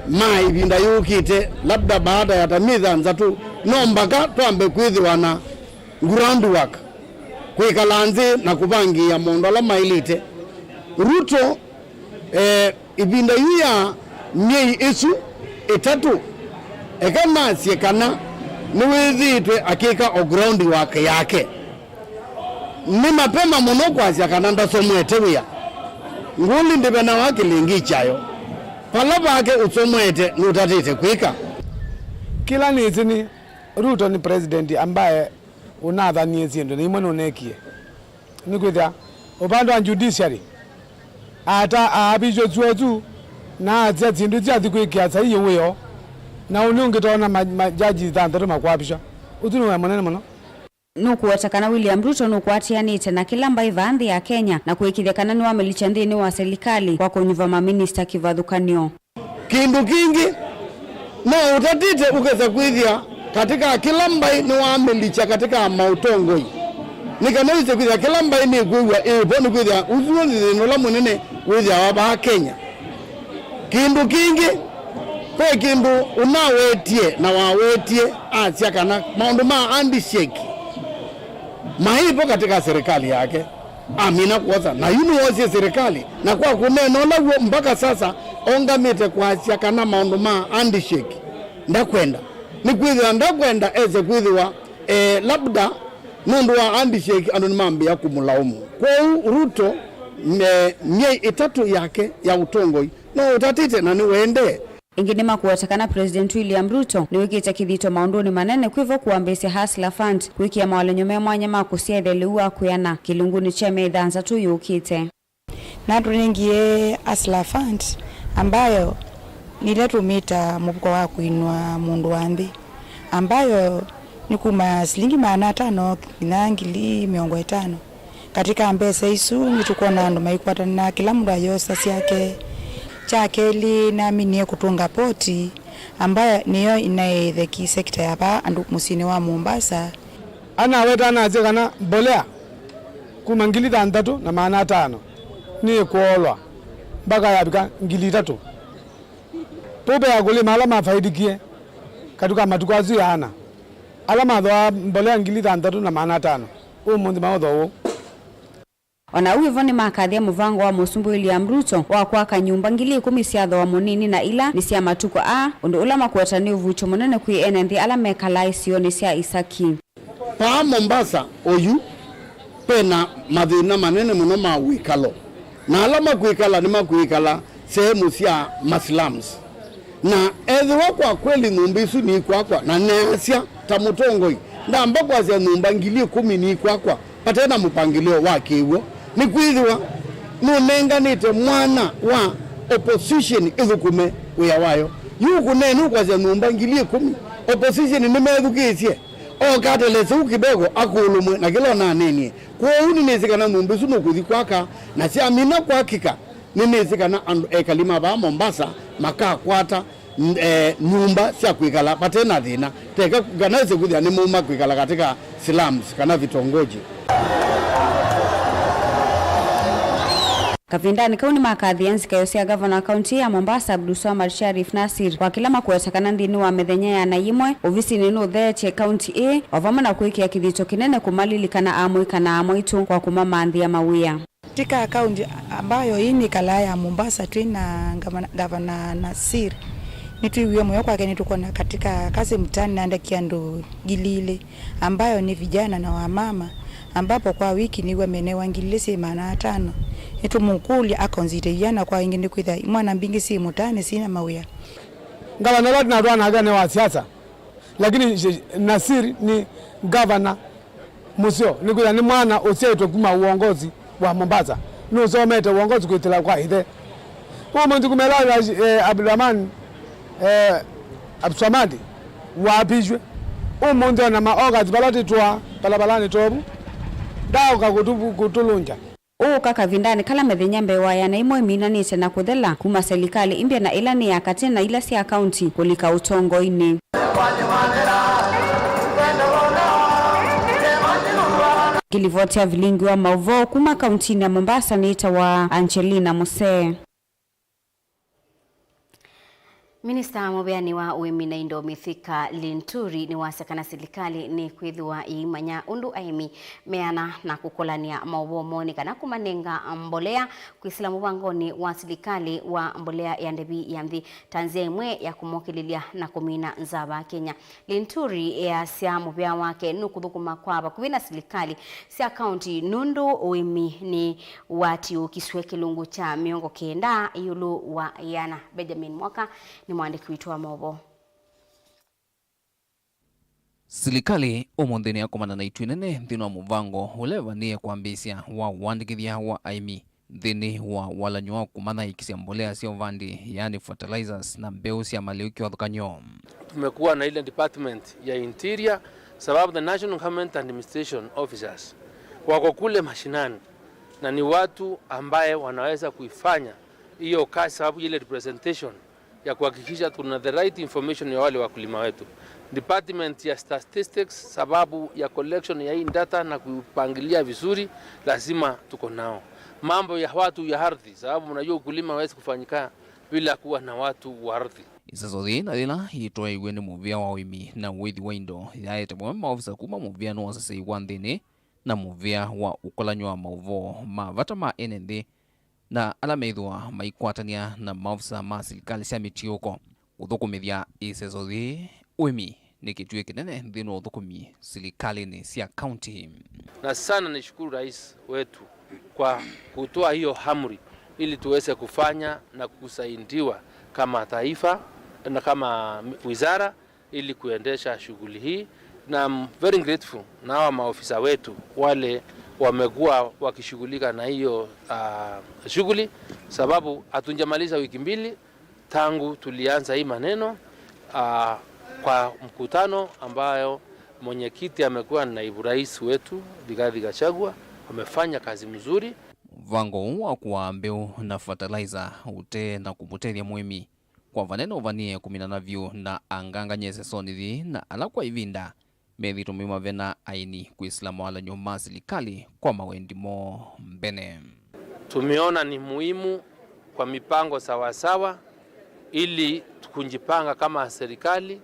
ma ĩvinda yũkĩte, labda baada ya ta myei thanthatũ, no mbaka twambe kwĩthĩwa na groundwork, kwĩkala nthĩ na kũvangĩĩa maũndũ ala maĩlĩte. Ruto, eh, ĩvinda yu ya myei ĩsu ĩtatũ, eka nasye kana nĩwĩthĩĩtwe akĩka o groundwork yake. Nĩ mapema mũno kwasya kana ndasomwete wĩa. Ngũlĩ ndĩvenawa kĩlĩngĩ kyayo. Vala vake ũsomwete nũtatĩte kwĩka. Kĩla nĩsĩ nĩ Ruto nĩ president ambaye ũnathanie syĩndũ na imwe nũnekie. Nĩkwĩthĩa ũvande wa judiciary, ata aavishwe chuo tu na asya syĩndũ syathi kwĩkĩa saii wĩoo, na ũnĩ ũngĩ toona ma, ma jaji thanthatũ makwavishwa. Ũsu nĩ wĩa mũnene mũno. Nũkũweta kana William Ruto nũkwatĩanĩte na kĩla mbaĩ vaa nthĩ ya Kenya na kũĩkĩĩthya kana nĩwamĩlikya nthĩnĩ wa silikalĩ kwa kũnyuva maminista kĩvathũkany'o. Kĩndũ kĩngĩ, no ũtatĩte ũkesa kwĩthĩa katĩka kĩla mbaĩ nĩwamĩlikya katĩka maũtongoi, nĩ kana wĩse kwĩthĩa kĩla mbaĩ nĩkwĩw'a ĩvo, nĩkwĩthĩa ũsu nĩ thĩna ũla mũnene wĩthĩawa vaa Kenya. Kĩndũ kĩngĩ, ve kĩndũ ũnawetie na wawetie asya kana maũndũ ma handshake maĩ vo katĩka serikali yake, amina kwosa, na yu nĩwosie serikali, na kwa kũneena ũla w'o, mpaka sasa ongamĩte kwasya kana maũndũ ma handshake ndakwenda. Nĩkwĩthĩwa ndakwenda ese kwĩthĩwa, eh, labda nũndũ wa handshake andũ nĩmambĩĩa kũmũlaumu. Kwoou Ruto, me, myei ĩtatũ yake ya ũtongoi no ũtatĩte na nĩwendee. Ĩngĩ nĩmakũweta kana President William Ruto nĩwĩkĩte kĩthito maũndũnĩ manene kwĩvo kũambĩĩsya Hustler Fund, kwĩkĩa mawalany'o me mwanya ma kũsyaĩthya lĩu wa kwĩana kĩlungunĩ kya myei thanthatũ yũkĩte. Natũnengie Hustler Fund, ambayo nĩla tũmĩta mũvuko wa kũinũa mũndũ wa nthĩ, ambayo nĩ kuma silingi maana atano nginya ngili mĩongo ĩtano. Katĩ ka mbesa isu, nĩtũkwona andũ maikwatana, kĩla mũndũ ayosa syake. Kya kelĩ, naminie kũtũnga poti, ambayo nĩyo ĩnaĩthe key sector ya vaa andũ mũsyĩnĩ wa Mombasa. Anaweta anasya kana mbolea kuma ngili thanthatũ na maana atano nĩĩkũolwa mpaka yavika ngili itatũ. Vau ve akũlĩma ala mafaidĩkie katĩ ka matukũ asu yaana, ala mathooaa mbolea ngili thanthatũ na maana atano, ũmũnthĩ maũthooa ũu. O na ũu ĩvo nĩmakathya mũvango wa Mũsumbĩ William Ruto wa kwaka nyũmba ngili ĩkũmi sya thooa mũnini na ila nĩ sya matukũ aa, ũndũ ũla makũweta nĩ ũvuũkyo mũnene kwĩ ene nthĩ ala mekalaa isionĩ sya isaki. Vaa Mombasa oyu, ve na mathĩna manene mũno ma wĩkalo, na ala makwĩkala nĩmakwĩkala sehemu sya ma slums. Na ethĩwa kwa kweli nyũmba isu nĩ ikwakwa, na neasya ta mũtongoi, ndamba kwasya nyũmba ngili ĩkũmi nĩ ikwakwa vate na mũpangĩlĩo wa kĩw'o, nĩkwĩthĩwa nũnenganĩte mwanya wa opposition ĩthũkũme wĩa wayo. Yu kũneena ũkwasya nyũmba ngili ĩkũmi, opposition nĩmethukĩĩsye, oka atelese u kidogo akũlũmwe na kĩla ũnaneenie. Kwoou nĩnĩsĩ kana nyũmba isu nũkũthi kwaka, na syamina kwakĩka, nĩnĩsĩ kana andũ ekali ma vaa Mombasa makakwata n-, eh, nyũmba sya kwĩkala vate na thĩna, teka kana ĩse kwĩthĩa nĩmauma kwĩkala katĩ ka slums kana vitongoji. Kavindanĩ kau nĩmakathĩĩa nzikayo sya ngavana wa kaunti ya Mombasa, Abdulswamad Sharif Nasir, kwa kĩla makũweta kana nthĩnĩ wa mĩthenya ĩana yĩmwe, ovisinĩ nũtheetye kaunti ĩĩ, o vamwe na kwĩkĩa kĩthito kĩnene kũmalilikana amũika na amwaitũ kwa kũmamanthĩa mawĩa. Katika kaunti ambayo hii nĩkalaa ya Mombasa, twĩ na gavana, gavana Nasir, nĩtwĩw'ie mũyo kwake, nĩtũkwona katika kazi mtaani naandikia andũ ngili ilĩ, ambayo ni vijana na wamama, Ambapo kwa wiki nĩw'a menewa ngili ilĩ syĩ maana atano. Nĩtũmũkũlya akonsite iana kwa ĩngĩ nĩkwĩthĩa imwana mbingĩ syĩ mũtaanĩ syĩna mawĩa. Ngavana ũla twĩnatwaa nake nĩ wa siasa, lakini Nasir nĩ ngavana mũseo, nĩkwĩthĩa nĩ mwana ũsyaĩtwe kuma uongozi wa Mombasa. Nũsomete uongozi kwĩtĩla kwa ĩthe. Ũmũnthĩ kumela eh, Abdulrahman eh, Abdulswamad waapishw'e. Ũmũnthĩ ona ma August vala tĩtwaa balabalani tovu, ndaaũka kũtũ- kũtũlũngya. Ũũka kavindanĩ kala mĩthenya mbee wa ĩana ĩmwe ĩminanĩte na kũthela kuma silikalĩ ĩmbya na ĩla nĩ ya katĩ na ila sya kaunti kũlika ũtongoinĩ. Ngilivoti ya vilingi wa maũvoo kuma kauntinĩ ya Mombasa nĩtawa Angelina Musee. Minista mũveani wa ũĩmi na indo Mithika Linturi nĩwasya kana silikalĩ nĩkwĩthĩwa yĩimanya ũndũ aĩmi meana na kũkũlanĩa maũvoo moo nĩ kana kũmanenga mbolea kwĩsĩla mũvangonĩ wa silikalĩ wa mbolea ya ndĩvi ya nthĩ ta nzĩa ĩmwe ya kũmokĩlĩlya na kũmina nzaa vaa Kenya. Linturi easya mũvea wake nũkũthũkũma kwa vakuvĩ na silikalĩ sya kaunti nũndũ ũĩmi nĩ watiũkisw'e kĩlungu kya mĩongo kenda ĩũlũ wa ĩana. Benjamin Mwaka nĩ mwandĩki witũ wa maũvoo. Silikalĩ ũmũnthĩ nĩyakomana na ĩtu ĩnene nthĩnĩ wa mũvango ũla ĩvanĩĩe kwambĩĩsya wa ũandĩkĩthya wa aĩmi nthĩnĩ wa walany'o wa kũmathaĩkĩsya mbolea sya ũvandi, yaani fertilizers, na mbeũ sya malĩu kĩvathũkany'o. Tumekuwa na ile department ya interior, sababu the National Government Administration Officers wako kule mashinani na ni watu ambaye wanaweza kuifanya hiyo kazi, sababu ile representation ya kuhakikisha tuna the right information ya wale wakulima wetu. Department ya statistics, sababu ya collection ya hii data na kupangilia vizuri, lazima tuko nao. Mambo ya watu ya ardhi, sababu mnajua ukulima hawezi kufanyika bila kuwa na watu wa ardhi. Iseso yĩĩ na yĩla yĩtwaĩiw'e nĩ mũvĩa wa ũĩmi na ũĩthi wa indo yaete vamwe maovisa kuma mũvĩa nĩ wa ũsesei wa nthĩnĩ na mũvĩa wa ũkolany'o wa maũvoo ma vata ma ene nthĩ na ala methĩwa maikwatany'a na maovisa ma silikalĩ sya mĩtiũko kũthũkũmĩthya ĩseso yĩĩ. Ũĩmi nĩ kĩtuĩ kĩnene nthĩnĩ wa ũthũkũmi silikalĩnĩ sya kaunti. Na sana nishukuru rais wetu kwa kutoa hiyo amri ili tuweze kufanya na kusaidiwa kama taifa na kama wizara ili kuendesha shughuli hii, na I'm very grateful na hawa maofisa wetu wale wamekuwa wakishughulika na hiyo, ah, shughuli, sababu hatujamaliza wiki mbili tangu tulianza hii maneno, ah, kwa mkutano ambayo mwenyekiti amekuwa na naibu rais wetu Rigathi Gachagua, wamefanya kazi mzuri. Mũvango ũũ wa kũaa mbeũ na fertilizer ũtee na kũmũtethya mũĩmi kwa vanene ũvanie kũminana vyũ na angangany'e ĩsesonĩ yĩĩ na ala kwa ĩvinda methĩĩtwe maimavena aini kwĩsĩla mawalany'o ma silikalĩ kwa mawendi moo mbene. Tumeona ni muhimu kwa mipango sawasawa ili kujipanga kama serikali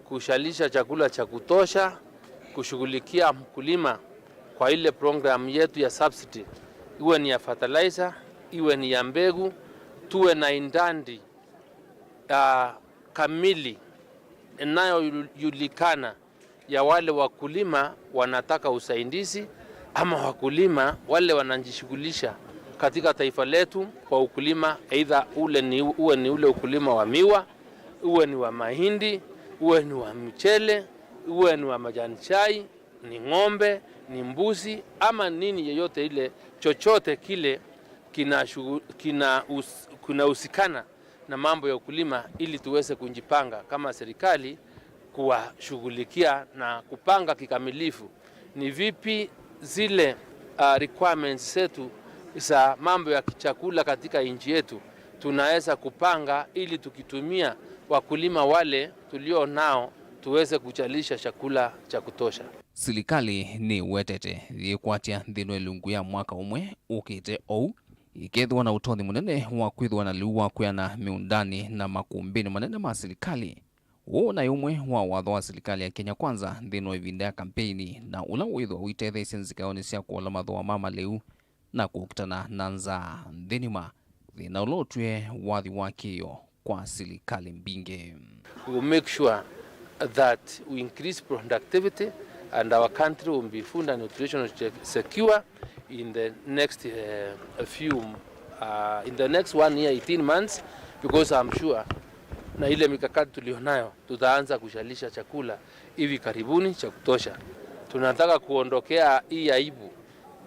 kushalisha chakula cha kutosha, kushughulikia mkulima kwa ile program yetu ya subsidy, iwe ni ya fertilizer, iwe ni ya mbegu, tuwe na indandi ah, kamili inayojulikana ya wale wakulima wanataka usaidizi ama wakulima wale wanajishughulisha katika taifa letu kwa ukulima, either ule ni, uwe ni ule ukulima wa miwa, uwe ni wa mahindi, uwe ni wa mchele, uwe ni wa majani chai, ni ng'ombe, ni mbuzi, ama nini yeyote ile, chochote kile kinashugu-, kina us-, kinahusikana na mambo ya ukulima, ili tuweze kujipanga kama serikali kuwashughulikia na kupanga kikamilifu ni vipi zile, ah, requirements zetu za mambo ya chakula katika nchi yetu tunaweza kupanga ili tukitumia wakulima wale tulio nao tuweze kuzalisha chakula cha kutosha. Silikalĩ nĩwetete yĩkwatya nthĩnĩ wa ĩlungu ya mwaka ũmwe ũkĩte, ou ĩkethĩwa na ũtonyi mũnene wa kwĩthĩwa na lĩu wa kwĩana mĩũndanĩ na makũmbĩnĩ manene ma silikalĩ. Ũũ naĩ ũmwe wa watho wa silikalĩ ya Kenya Kwanza nthĩnĩ wa ĩvinda ya kampeini, na ũla wĩthĩwa ũitetheesye nzikaonĩ sya kũola mathooa ma malĩu na kũkitana na nzaa nthĩ nima, thĩna ũla ũtwĩe wathi wa kĩĩo kwa silikalĩ mbingĩ. We will make sure that we increase productivity And our country will be food and nutritional sec-, secure in the next, uh, few, uh, in the next one year, eighteen months, because I'm sure na ile mikakati tulionayo, tutaanza kushalisha chakula hivi karibuni cha kutosha. Tunataka kuondokea hii aibu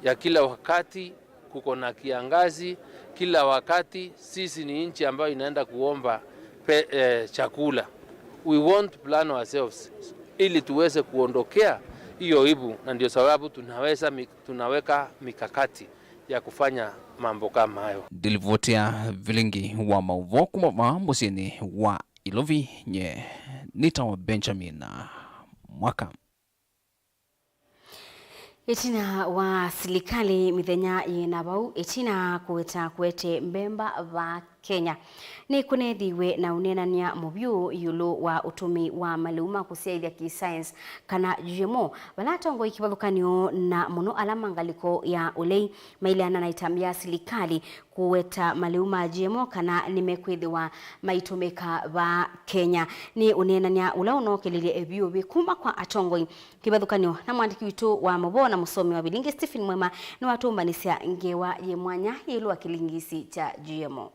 ya kila wakati kuko na kiangazi, kila wakati sisi ni nchi ambayo inaenda kuomba pe-, eh, chakula. We want to plan ourselves ili tuweze kuondokea hiyo aibu, na ndio sababu tunaweza mi-, tunaweka mikakati ya kufanya mambo kama hayo. Ndilivoti ya vilingi wa maũvoo kuma vaa mũsyĩnĩ wa Ilovi, nye nĩtawa Benjamin Mwaka. Ĩtina wa silikalĩ mĩthenya yĩna vau, ĩtina kũweta kũete mbemba vaa Kenya, nĩkũnethiwe na ũneenany'a mũvyũ ĩũlũ wa ũtũmĩi wa malĩu ma kũsyaĩthya kĩ-science kana G M O, vala atongoi kĩvathũkany'o na mũno ala ma ngalĩko ya ũlei maileana na ĩtambya ya silikalĩ kũweta malĩu ma G M O kana nĩmekwĩthĩwa maitũmĩka vaa Kenya. Nĩ ũneenany'a ũla ũnookelelye vyũ vĩ kuma kwa atongoi kĩvathũkany'o na mwandĩki witũ wa maũvoo na mũsomi wa vilingi Stephen Mwema nĩwatũmbanĩsya ngewa yĩ mwanya ĩũlũ wa kĩlingisi kya G M O.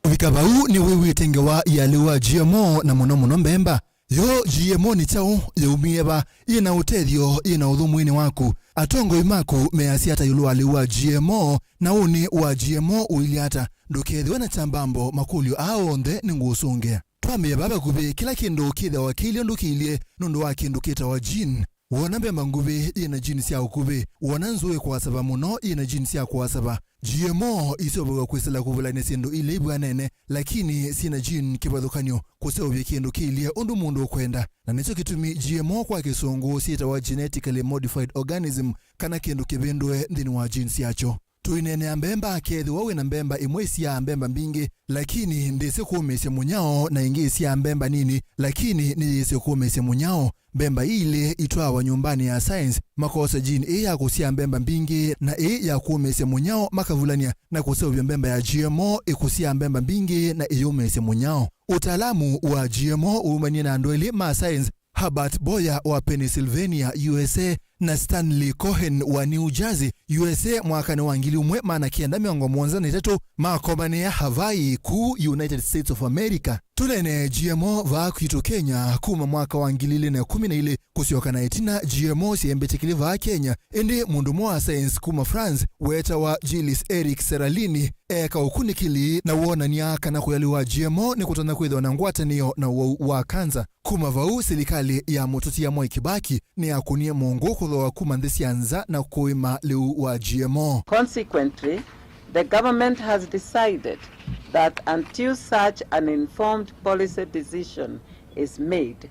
Kũvika vau, nĩwĩw'ĩte ngewa ya lĩu wa G M O na mũno mũno mbemba. Yo G M O nĩ kyaũ? Yaumie va? Yĩ na ũtethyo, yĩ na ũthũ mwĩĩnĩ waku? Atongoi maku measya ata ĩũlũ wa lĩu wa G M O? Na ũnĩ wa G M O ũilyĩ ata? Ndũkethĩwe na kyambambo, makũlyo aa onthe nĩngũũsũngĩa. Twambĩĩa vaa vakuvĩ, kĩla kĩndũ kĩthĩawa kĩilye ũndũ kĩilye nũndũ wa kĩndũ kĩtawa gene. Woona mbemba nguvĩ yĩ na gene sya ũkuvĩ. Woona nzũũ ĩkũasava mũno yĩ na gene sya kũasava. G M O iseũvaw'a kwĩsĩla kũvulany'a syĩndũ ilĩ ivw'anene, lakini syĩ na gene kĩvathũkany'o, kũseũvya kĩndũ kĩilye ũndũ mũndũ ũkwenda. Na nĩkyo kĩtumi G M O kwa Kĩsũngũ syĩtawa genetically modified organism, kana kĩndũ kĩvĩndũe nthĩnĩ wa gene syakyo. Tũineenea mbemba, kethĩwa wĩ na mbemba ĩmwe ĩsyaa mbemba mbingĩ, lakini ndĩsĩ kũũmĩĩsya mũnyao, na ĩngĩ ĩsyaa mbemba nini, lakini nĩyĩsĩ kũũmĩĩsya mũnyao, mbemba ii ilĩ itwaawa nyũmbanĩ ya science, makosa gene ĩĩ ya kũsyaa mbemba mbingĩ na ĩĩ ya kũũmĩĩsya mũnyao, makavulany'a na kũseũvya mbemba ya G M O ĩkũsyaa mbemba mbingĩ na ĩyũmĩĩsya mũnyao. Ũtaalamu wa G M O waumanie na andũ elĩ ma science, Herbert Boyer wa Pennsylvania, U S A, na Stanley Cohen wa New Jersey, U S A, mwakanĩ wa ngili ĩmwe maana kenda mĩongo mũonza na itatũ, makomanĩa Hawaii, kũu United States of America. Tũneenee G M O vaa kwitũ Kenya. Kuma mwaka wa ngili ilĩ na ĩkũmi na ilĩ kũsyoka na ĩtina, G M O syaĩ mbĩtĩkĩli vaa Kenya, ĩndĩ mũndũ ũmwe wa science kuma France weetawa Gilles Eric Seralini eeka ũkunĩkĩli na woonany'a kana kũya lĩu wa G M O nĩkũtonya kwĩthĩwa na ngwatanĩo na ũwau wa kanza. Kuma vau, silikalĩ ya mũtũtia Mwai Kibaki nĩyakũnie mũngũ kũthooa kuma nthĩ sya nza na kũĩma lĩu wa G M O. Consequently, the government has decided that until such an informed policy decision is made,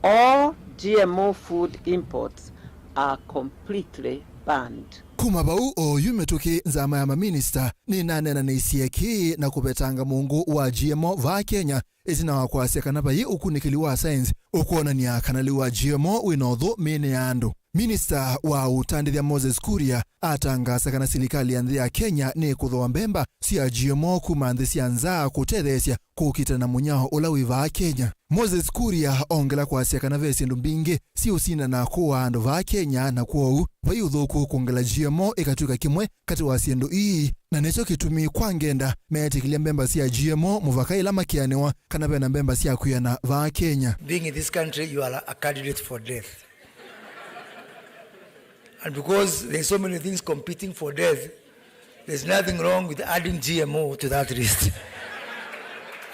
all G M O food imports are completely banned. Kuma vau, oyu mĩtũkĩ, nzama ya maminista nĩnaneenanĩisye kĩĩ na kũvetanga mũngũ wa G M O vaa Kenya, ĩtina wa kwasya kana vai ũkunĩkĩli wa saenzi ũkwonany'a kana lĩu wa G M O wĩ na ũthũ mĩĩnĩ ya andũ. Minista wa ũtandĩthya Moses Kuria atangaasa kana silikalĩ ya nthĩ ya Kenya nĩkũthooa mbemba sya G M O kuma nthĩ sya nza kũtetheesya kũkitana na mũnyao ũla wĩ vaa Kenya. Moses Kuria ongela kwasya kana ve syĩndũ mbingĩ siũsindana kũaa andũ vaa Kenya, na kwoou vai ũthũku kwongela G M O ĩkatw'ĩka kĩmwe katĩ wa syĩndũ ii, na nĩkyo kĩtumi kwa ngenda meetĩkĩlya mbemba sya G M O mũvaka ĩla makĩanĩwa kana ve na mbemba sya kwĩana vaa Kenya. Being in this country, you are a candidate for death. And because there's so many things competing for death, there's nothing wrong with adding G M O to that list.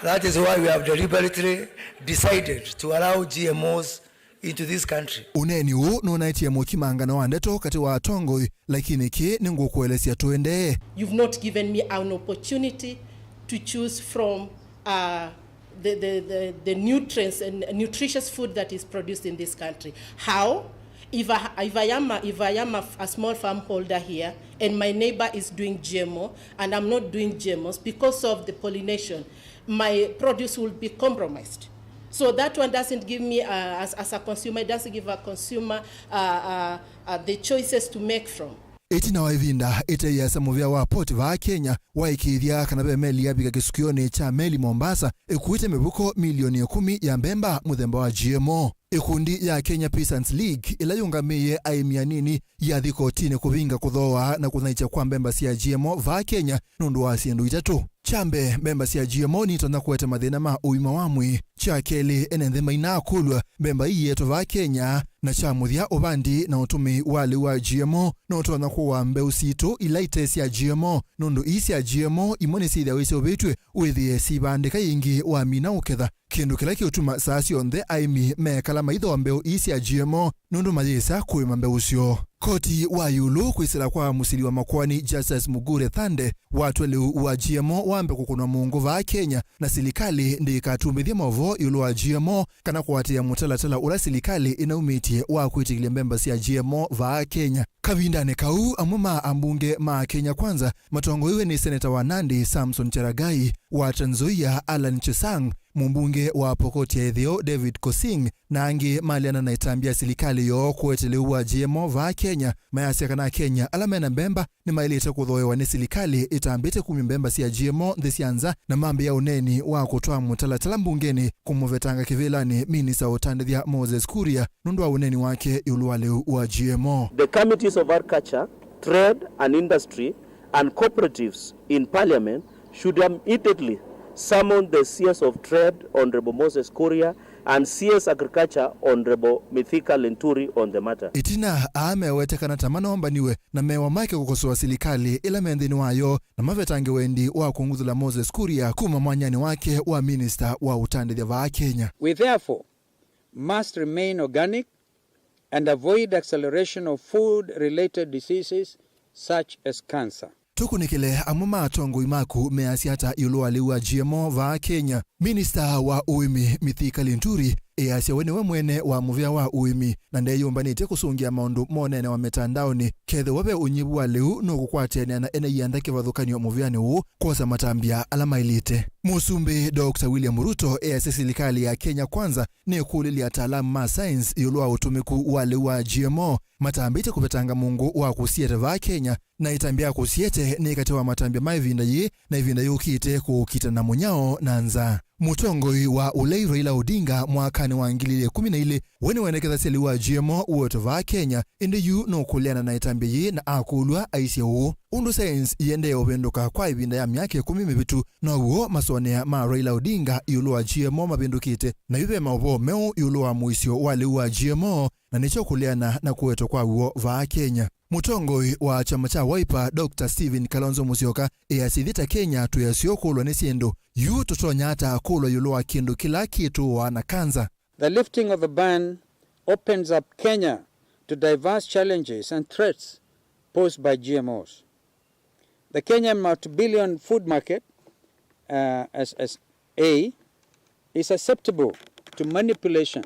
That is why we have deliberately decided to allow G M Os into this country. Ũneeni ũũ nũnaetie mũkimangano wa ndeto katĩ wa atongoi, lakini kĩĩ nĩngũkũelesya tũendee. You've not given me an opportunity to choose from, uh, the, the, the, the nutrients and nutritious food that is produced in this country. How? If I, if I am a, if I am a, a small farm holder here and my neighbor is doing G M O and I'm not doing G M Os because of the pollination, my produce will be compromised. So that one doesn't give me, uh, as, as a consumer, it doesn't give a consumer, uh, uh, uh, the choices to make from. Ĩtina wa ĩvinda ĩte ĩasa, mũvĩa wa Port vaa Kenya waĩkĩĩthya kana ve meli yavika kĩsukĩonĩ kya meli Mombasa ĩkuĩte mĩvuko milioni ĩkũmi ya mbemba mũthemba wa G M O. Ĩkundi ya Kenya Peasants League, ĩla yũngamĩĩe aĩmi anini, yathi kotinĩ kũvinga kũthooa na kũthaitya kwa mbemba sya G M O vaa Kenya nũndũ wa syĩndũ itatũ. Kya mbee, mbemba sya G M O nitonya kũete mathĩna ma ũima wa mwĩĩ. Kya kelĩ, ene nthĩ mainaa kũlw'a mbemba ii ietwe vaa Kenya. Na kya mũthya, ũvandi na ũtũmĩi wa lĩu wa G M O nũtonya kũaa mbeũ sitũ ila ite sya G M O, nũndũ ii sya G M O imwe nĩsyĩthĩawa iseũvĩtw'e wĩthĩe syĩvandĩka yĩngĩ wamina ũketha, kĩndũ kĩla kĩũtuma saa syonthe aĩmi meekala maithooa mbeũ ii sya G M O nũndũ mayĩsa kũĩma mbeũ syoo. Koti wa ĩũlũ kwĩsĩla kwa mũsili wa makoani Justice Mugure Thande watw'a lĩu wa G M O wambe kũkũnwa mũũngũ vaa Kenya, na silikalĩ ndĩkatumbĩthye maũvoo ĩũlũ wa G M O kana kũatĩĩa mũtalatala ũla silikalĩ ĩnaumĩtye wa kwĩtĩkĩlya mbemba sya G M O vaa Kenya. Kavindanĩ kau, amwe ma ambunge ma Kenya Kwanza matongoew'e nĩ seneta wa Nandi Samson Cherargei, wa Trans Nzoia Allan Chesang, mũmbunge wa Pokot ya Ĩtheo David Kosing, na angĩ maleana na ĩtambya ya silikalĩ yoo kũete lĩu wa G M O vaa Kenya, mayasya kana Akenya ala mena mbemba nĩmaĩlĩte kũthooewa nĩ silikalĩ ĩtambĩte kumya mbemba sya G M O nthĩ sya nza, na mambĩĩa ũneeni wa kũtwaa mũtalatala mbungenĩ kũmũvetanga kĩvĩlanĩ minista wa ũtandĩthya Moses Kuria nũndũ wa ũneeni wake ĩũlũ wa lĩu wa G M O. The committees of agriculture, trade and industry and cooperatives in parliament should immediately summon the C S of Trade, Honorable Moses Kuria, and C S Agriculture, Honorable Mithika Linturi, on the matter. Ĩtina, aa mewete kana ta manombaniwe na mewa make kũkosoa silikalĩ ĩla me nthĩnĩ wayo, na mavetange wendi wa kũng'uthũla Moses Kuria kuma mwanyanĩ wake wa minista wa ũtandĩthya vaa Kenya. We therefore must remain organic and avoid acceleration of food-related diseases such as cancer. Tũkunĩkĩle amwe ma atongoi maku measya ata ĩũlũ wa lĩu wa G M O vaa Kenya. Minista wa ũĩmi Mithika Linturi easya we nĩwe mwene wa mũvĩa wa ũĩmi na ndeyũmbanĩtye kũsũngĩa maũndũ moneenewa mĩtandaonĩ. Kethĩwa ve ũnyivu wa lĩu nũkũkwatĩanĩa na ene ianda kĩvathũkany'o mũvĩanĩ ũũ kwosa matambya ala maĩlĩte. Mũsumbĩ Doctor William Ruto easya silikalĩ ya Kenya Kwanza nĩkũlĩlya ataalamu ma science ĩũlũ wa ũtũmĩku wa lĩu wa G M O matambĩte kũvetanga mũngũ wa kũsiete vaa Kenya, na ĩtambya ya kũsiete nĩ katĩ wa matambya ma ĩvinda yĩĩ na ĩvinda yũkĩte kũũkita na mũnyao na nzaa. Mũtongoi wa ũlei Raila Odinga mwakanĩ wa ngili ilĩ ikũmi na ilĩ we nĩwendekethasya lĩu wa G M O ũetwe vaa Kenya, ĩndĩ yu nũkũleana na ĩtambya yĩĩ na akũlw'a aisye ũũ, ũndũ science ĩendee ũvĩndũka kwa ĩvinda ya myaka ĩkũmi mĩvĩtu, now'o masonea ma Raila Odinga ĩũlũ wa G M O mavĩndũkĩte, na yu ve maũvoo meũ ĩũlũ wa mũisyo wa lĩu wa G M O, na nĩkyo kũleana na kũetwa kwa w'o vaa Kenya. Mũtongoi wa kyama kya Wiper, Doctor Stephen Kalonzo Musyoka, easya ithyĩ ta Kenya twĩ aseo kũlwa nĩ syĩndũ. Yu tũtonya ata kũlwa ĩũlũ wa kĩndũ kĩla kĩtũaa na kanza? The lifting of the ban opens up Kenya to diverse challenges and threats posed by G M Os. The Kenyan multi-billion food market, uh, S S A, is susceptible to manipulation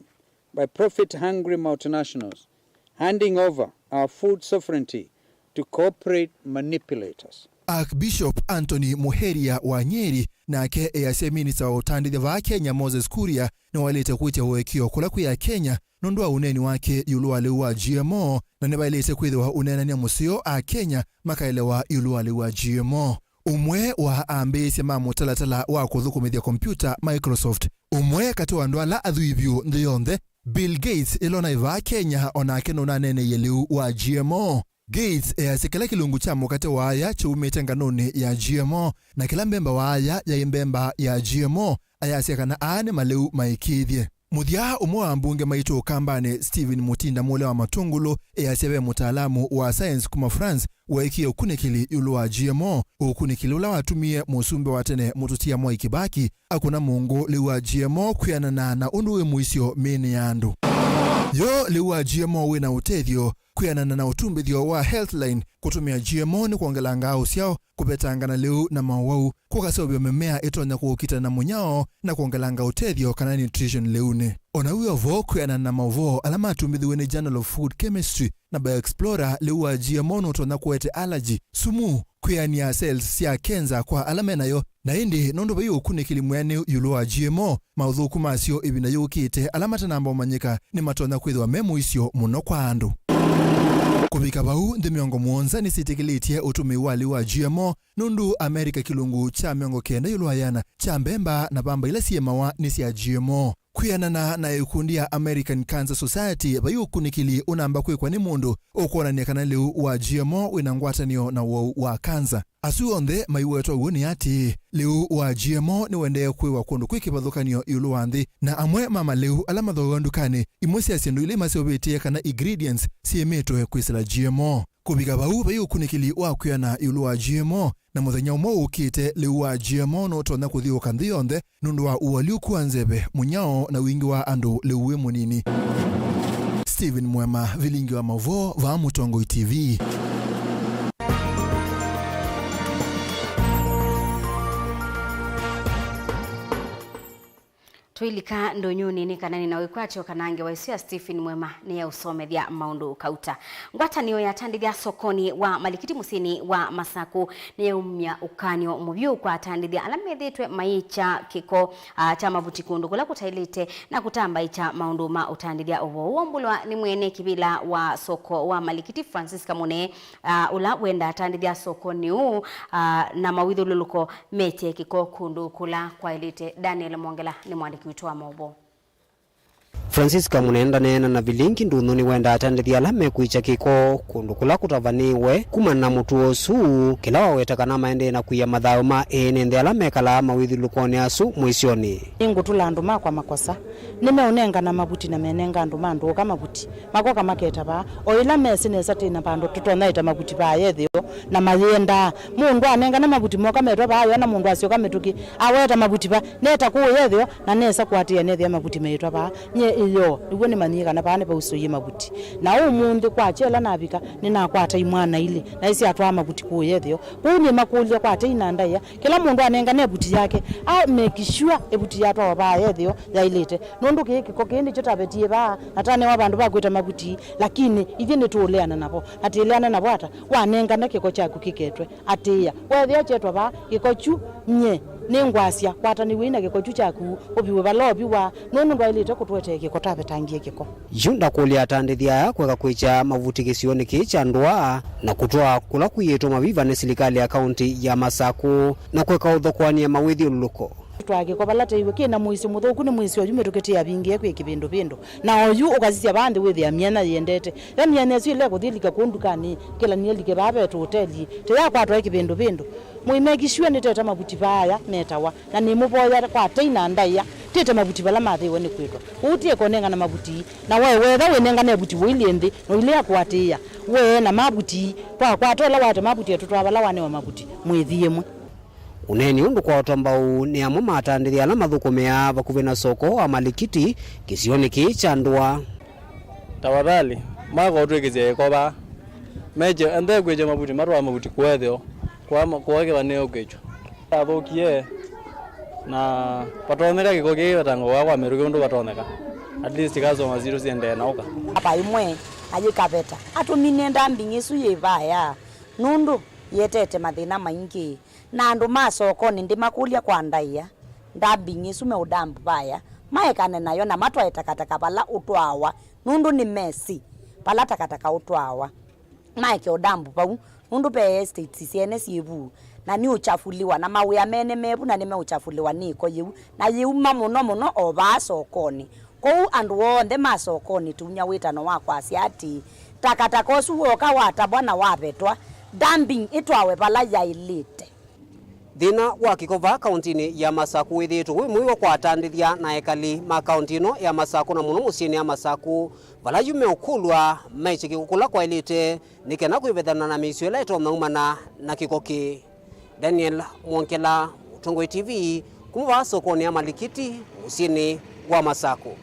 by profit-hungry multinationals, handing over our food sovereignty to corporate manipulators. Archbishop Anthony Muheria wa Nyeri nake easya minista wa ũtandĩthya vaa Kenya Moses Kuria nĩwaĩlĩte kwĩtya ũekeo kũla kwĩ Akenya nũndũ wa ũneeni wake ĩũlũ wa lĩu wa G M O, na nĩvaĩlĩte kwĩthĩwa ũneenany'a mũseo Akenya makaelewa ĩũlũ wa lĩu wa G M O. Ũmwe wa ambĩĩsya ma mũtalatala wa kũthũkũmĩthya kompiuta Microsoft, ũmwe katĩ wa andũ ala athwii vyũ nthĩ yonthe, Bill Gates, ĩla ũnaĩ vaa Kenya, o nake nũnaneeneie lĩu wa G M O. Gates easya kĩla kĩlungu kya mũkate waaya kyaumĩte nganũnĩ ya G M O, na kĩla mbemba waaya yaĩ mbemba ya G M O, ayasya kana aa nĩ malĩu maĩkĩĩthye. Mũthya, ũmwe wa ambunge maitũ Ũkambanĩ, Stephen Mutinda Mũle wa Matũngũlũ, easya ve mũtaalamu wa science kuma France weekie ũkunĩkĩli ĩũlũ wa G M O, ũkunĩkĩli ũla watumie mũsumbĩ wa tene Mũtũtia Mwai Kĩbaki akũna mũngũ lĩu wa G M O kwĩanana na ũndũ wĩ mũisyo mĩĩnĩ ya andũ. Yo lĩu wa G M O wĩ na ũtethyo kwĩanana na ũtumbĩthyo wa Healthline, kũtũmĩa G M O nĩ kwongelangaa ũsyao, kũvetangana lĩu na maũwau, kũkaseũvya mĩmea ĩtonya kũũkita na mũnyao, na kwongelanga ũtethyo kana nutrition lĩunĩ. O na wĩ o vo, kwĩanana na maũvoo ala matumbĩthiw'e nĩ Journal of Food Chemistry na Bioexplorer, lĩu wa G M O nũtonya kũete allergy, sumu, kwĩanĩa cells sya kenza kwa ala me nayo, na ĩndĩ nũndũ vai ũkunĩkĩli mwĩanĩu ĩũlũ wa G M O, maũthũku masyo ĩvinda yũkĩte ala matanamba ũmanyĩka nĩmatonya kwĩthĩwa me mũisyo mũno kwa andũ. Kũvika vau, nthĩ mĩongo mũonza nĩsyĩtĩkĩlĩtye ũtũmĩi wa lĩu wa G M O, nũndũ America kĩlungu kya mĩongo kenda ĩũlũ wa ĩana kya mbemba na vamba ila syĩmawa nĩ sya G M O. Kwĩanana na ĩkundi ya American Cancer Society, vai ũkunĩkĩli ũnamba kwĩkwa nĩ mũndũ ũkwonany'a kana lĩu wa G M O wĩna ngwatanĩo na ũwau wa kanza. Asu onthe maiwetwa w'o nĩ atĩ, lĩu wa G M O nĩũendee kwĩwa kũndũ kwĩ kĩvathũkany'o ĩũlũ wa nthĩ, na amwe ma malĩu ala mathooawa ndukanĩ, imwe sya syĩndũ ila imaseũvĩtye kana ingredients syĩmĩtwe kwĩsĩla G M O. Kũvika vau, vai ũkunĩkĩli wa kwĩana ĩũlũ wa G M O, na mũthenya ũmwe ũkĩte, lĩu wa G M O nũtonya kũthiũũka nthĩ yonthe nũndũ wa ũalyũku wa nzeve, mũnyao, na wingĩ wa andũ lĩu wĩ mũnini. Stephen Mwema, vilingi wa maũvoo, vaa Mũtongoi T V. Tũilika ndũnyũnĩ nĩ kana nĩ na wĩkwatyo kana ngewa ĩsu ya Stephen Mwema nĩ ya ũsomethya maũndũ kauta. Ngwatanĩo ya atandĩthya sokonĩ wa Malikiti mũsyĩnĩ wa Masaku nĩyaumya ũkany'o mũvyũ kwa atandĩthya ala methĩĩtwe mayĩkya kĩko, ah, kya mavuti kũndũ kũla kũtaĩlĩte na kũtambaĩkya maũndũ ma ũtandĩthya. Ũvoo ũũ waumbũlwa nĩ mwene kĩvĩla wa soko wa Malikiti, Francis Kamune, ah, ũla wendaa atandĩthya sokonĩ ũũ, ah, na mawĩthyũlũlũko mekye kĩko kũndũ kũla kwaĩlĩte. Daniel Mwongela nĩ mwandĩki witũ wa maũvoo. Francisca Mũnenda neena na vilingi ndũnyũ nĩwendaa atandĩthya ala mekwĩkya kĩko kũndũ kũla kũtavanĩĩwe kumana na mũtuo ũsu, kĩla waweta kana maendee na kwia mathayũ ma ene nthĩ ala mekalaa mawĩthyũlũlũkonĩ asu mũisyonĩ. Nĩngũtũla andũ makwa makosa, nĩmeũnengana mavuti na menenga andũ ma ndũũka mavuti, makoka maketa vaa, o ĩla mesĩ nesa twĩ na vandũ tũtonya ĩta mavuti vaa yethĩo, na mayĩendaa. Mũndũ anengana mavuti moka metwa vaa, yona mũndũ asyoka mĩtũkĩ, aweta mavuti vaa, neta kũũ yethĩo, na nesa kũatĩĩa nethĩa mavuti meĩtwa vaa. Nyie ĩyoo, nĩw'o nĩmanyie kana vaa nĩvausũie mavuti. Na ũmũnthĩ kwakya ĩla navika, nĩnakwata imwana ilĩ, na isyatwaa mavuti kũũ yethĩo. Kwoou nĩmakũlya kwatei na ndaĩa, kĩla mũndũ anengane ĩvuti yake, a make sure ĩvuti yatwawa vaa yethĩo yaĩlĩte. Nũndũ kĩĩ kĩko kĩĩ nĩkyo tavetie vaa, na tanewa vandũ va kwĩta mavuti, lakini ithyĩ nĩtũũleana navo. Na tĩleana navo ata? Wanengana kĩko kyaku kĩketwe, atĩĩa. Weethĩa kyetwa vaa, kĩko kyu, nyie nĩngwasya, kwatanĩw'ei na kĩko kyu kyaku, ũviwe vala ũviwa, nũndũ ndwaĩlĩte kũtũetee kĩko tavetangie kĩko. Yu ndakũlya atandĩthya aya kũeka kwĩkya mavuti kĩsionĩ kĩĩ kya ndũa na kũtwaa kũla kũiĩtwe maviva nĩ silikalĩ ya kaunti ya Masaku na kũeka ũthokoany'a mawĩthyũlũlũko. Twaa kĩko vala teiwe kĩ na mũisyo mũthũku, nĩ mũisyo oyu mĩtũkĩ tĩyavingĩe kwĩ kĩvĩndũvĩndũ. Na oyu ũkasisya vaa nthĩ wĩthĩa myanya yĩendete. Ve myanya ĩsu ĩla ĩkũthi ĩlike kũu ndukanĩ, kĩla nĩelike vaa ve tũũteli, tĩyakwatwa ĩ kĩvĩndũvĩndũ. Mũimeki sure nĩtete mavuti vaaya metawa, na nĩmũvoya kwatei na ndaĩa, tĩte mavuti vala mathĩwe nĩ kwĩtwa. Ũu ti ĩkonengana mavuti, na we wetha wĩnengane ĩvuti ũilye nthĩ, na ũilea kũatĩĩa. We na mavuti, twakwata ũla wate mavuti etũ twa vala wanewa mavuti, mwĩthi ĩmwe. Ũneeni ũndũ kwa ũtambau nĩ amwe ma atandĩthya ala mathũkũmĩaa vakuvĩ na soko wa Malikiti kĩsionĩ kĩĩ kya ndũa. Tafadhali, maka ũtwĩkĩsya ĩko vaa. Mekye, ende kwĩkya mavuti, matwaa mavuti kũetheo, kũa kĩvanĩo kwĩkya. Athũkie, na vatonyeka kĩko kĩĩ vatanga ũa kwa mĩtũkĩ ũndũ vatonyeka. At least customer sitũ siendee na ũka. Apa ĩmwe, ayĩkaveta, atũmine ndambing ĩsu yĩ vaya, nũndũ yĩetete mathĩna maingĩ. Na andũ ma sokonĩ ndĩmakũlya kwa ndaĩa, dumping ĩsu meũdump vaya, maekane nayo na matwae takataka vala ũtwaawa, nũndũ nĩmesĩ vala takataka ũtwaawa. Maeke ũdump vau, nũndũ ve estates syene syĩ vu, na nĩũchafuliwa, na mawĩa mene me vu, na nĩmeũchafuliwa nĩ ĩko yĩu, na yĩuma mũno mũno o vaa sokonĩ. Kwoou andũ onthe ma sokonĩ tũunya wĩtano wa kwasya atĩĩ, takataka ũsu wooka watavwa na wavetwa, dumping ĩtwawe vala yaĩlĩte. Thĩna wa kĩko vaa kauntinĩ ya Masaku wĩthĩĩtwe wĩ mũio kwa atandĩthya na ekali ma kaunti ĩno ya Masaku, na mũno mũsyĩnĩ ya Masaku, vala yu meũkũlw'a maĩkye kĩko kũla kwaĩlĩte nĩ kenda kwĩvethana na mĩisyo ĩla ĩtonya umana na kĩko kĩĩ. Daniel Mwongela, Mũtongoi T V, kuma vaa sokonĩ ya Malikiti, mũsyĩnĩ wa Masaku.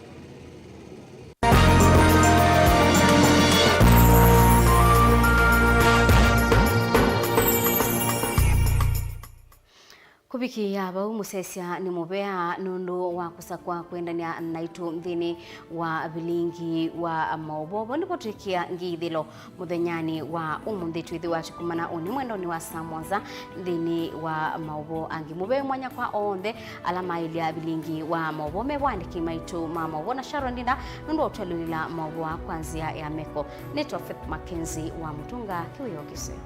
Kũvikĩĩa vau, mũsesya nĩ mũvea nũndũ wa kũsakwa kwendany'a naitũ nthĩnĩ wa vilingi wa maũvoo. Vau nĩvo twĩkĩa ngĩĩthĩlo mũthenyanĩ wa ũmũnthĩ. Twĩthĩwa tũkumana ũnĩ mwendonĩ wa saa mũonza nthĩnĩ wa maũvoo angĩ. Mũvea mwanya kwa onthe ala maĩlya vilingi wa maũvoo me vau, aandĩki maitũ ma maũvoo, na Sharon Ndinda nũndũ wa ũtwalũlĩla maũvoo aa kwa nzĩa ya meko. Nĩtwa Faith Mackenzie wa Mũtunga, kĩwĩoo kĩseo.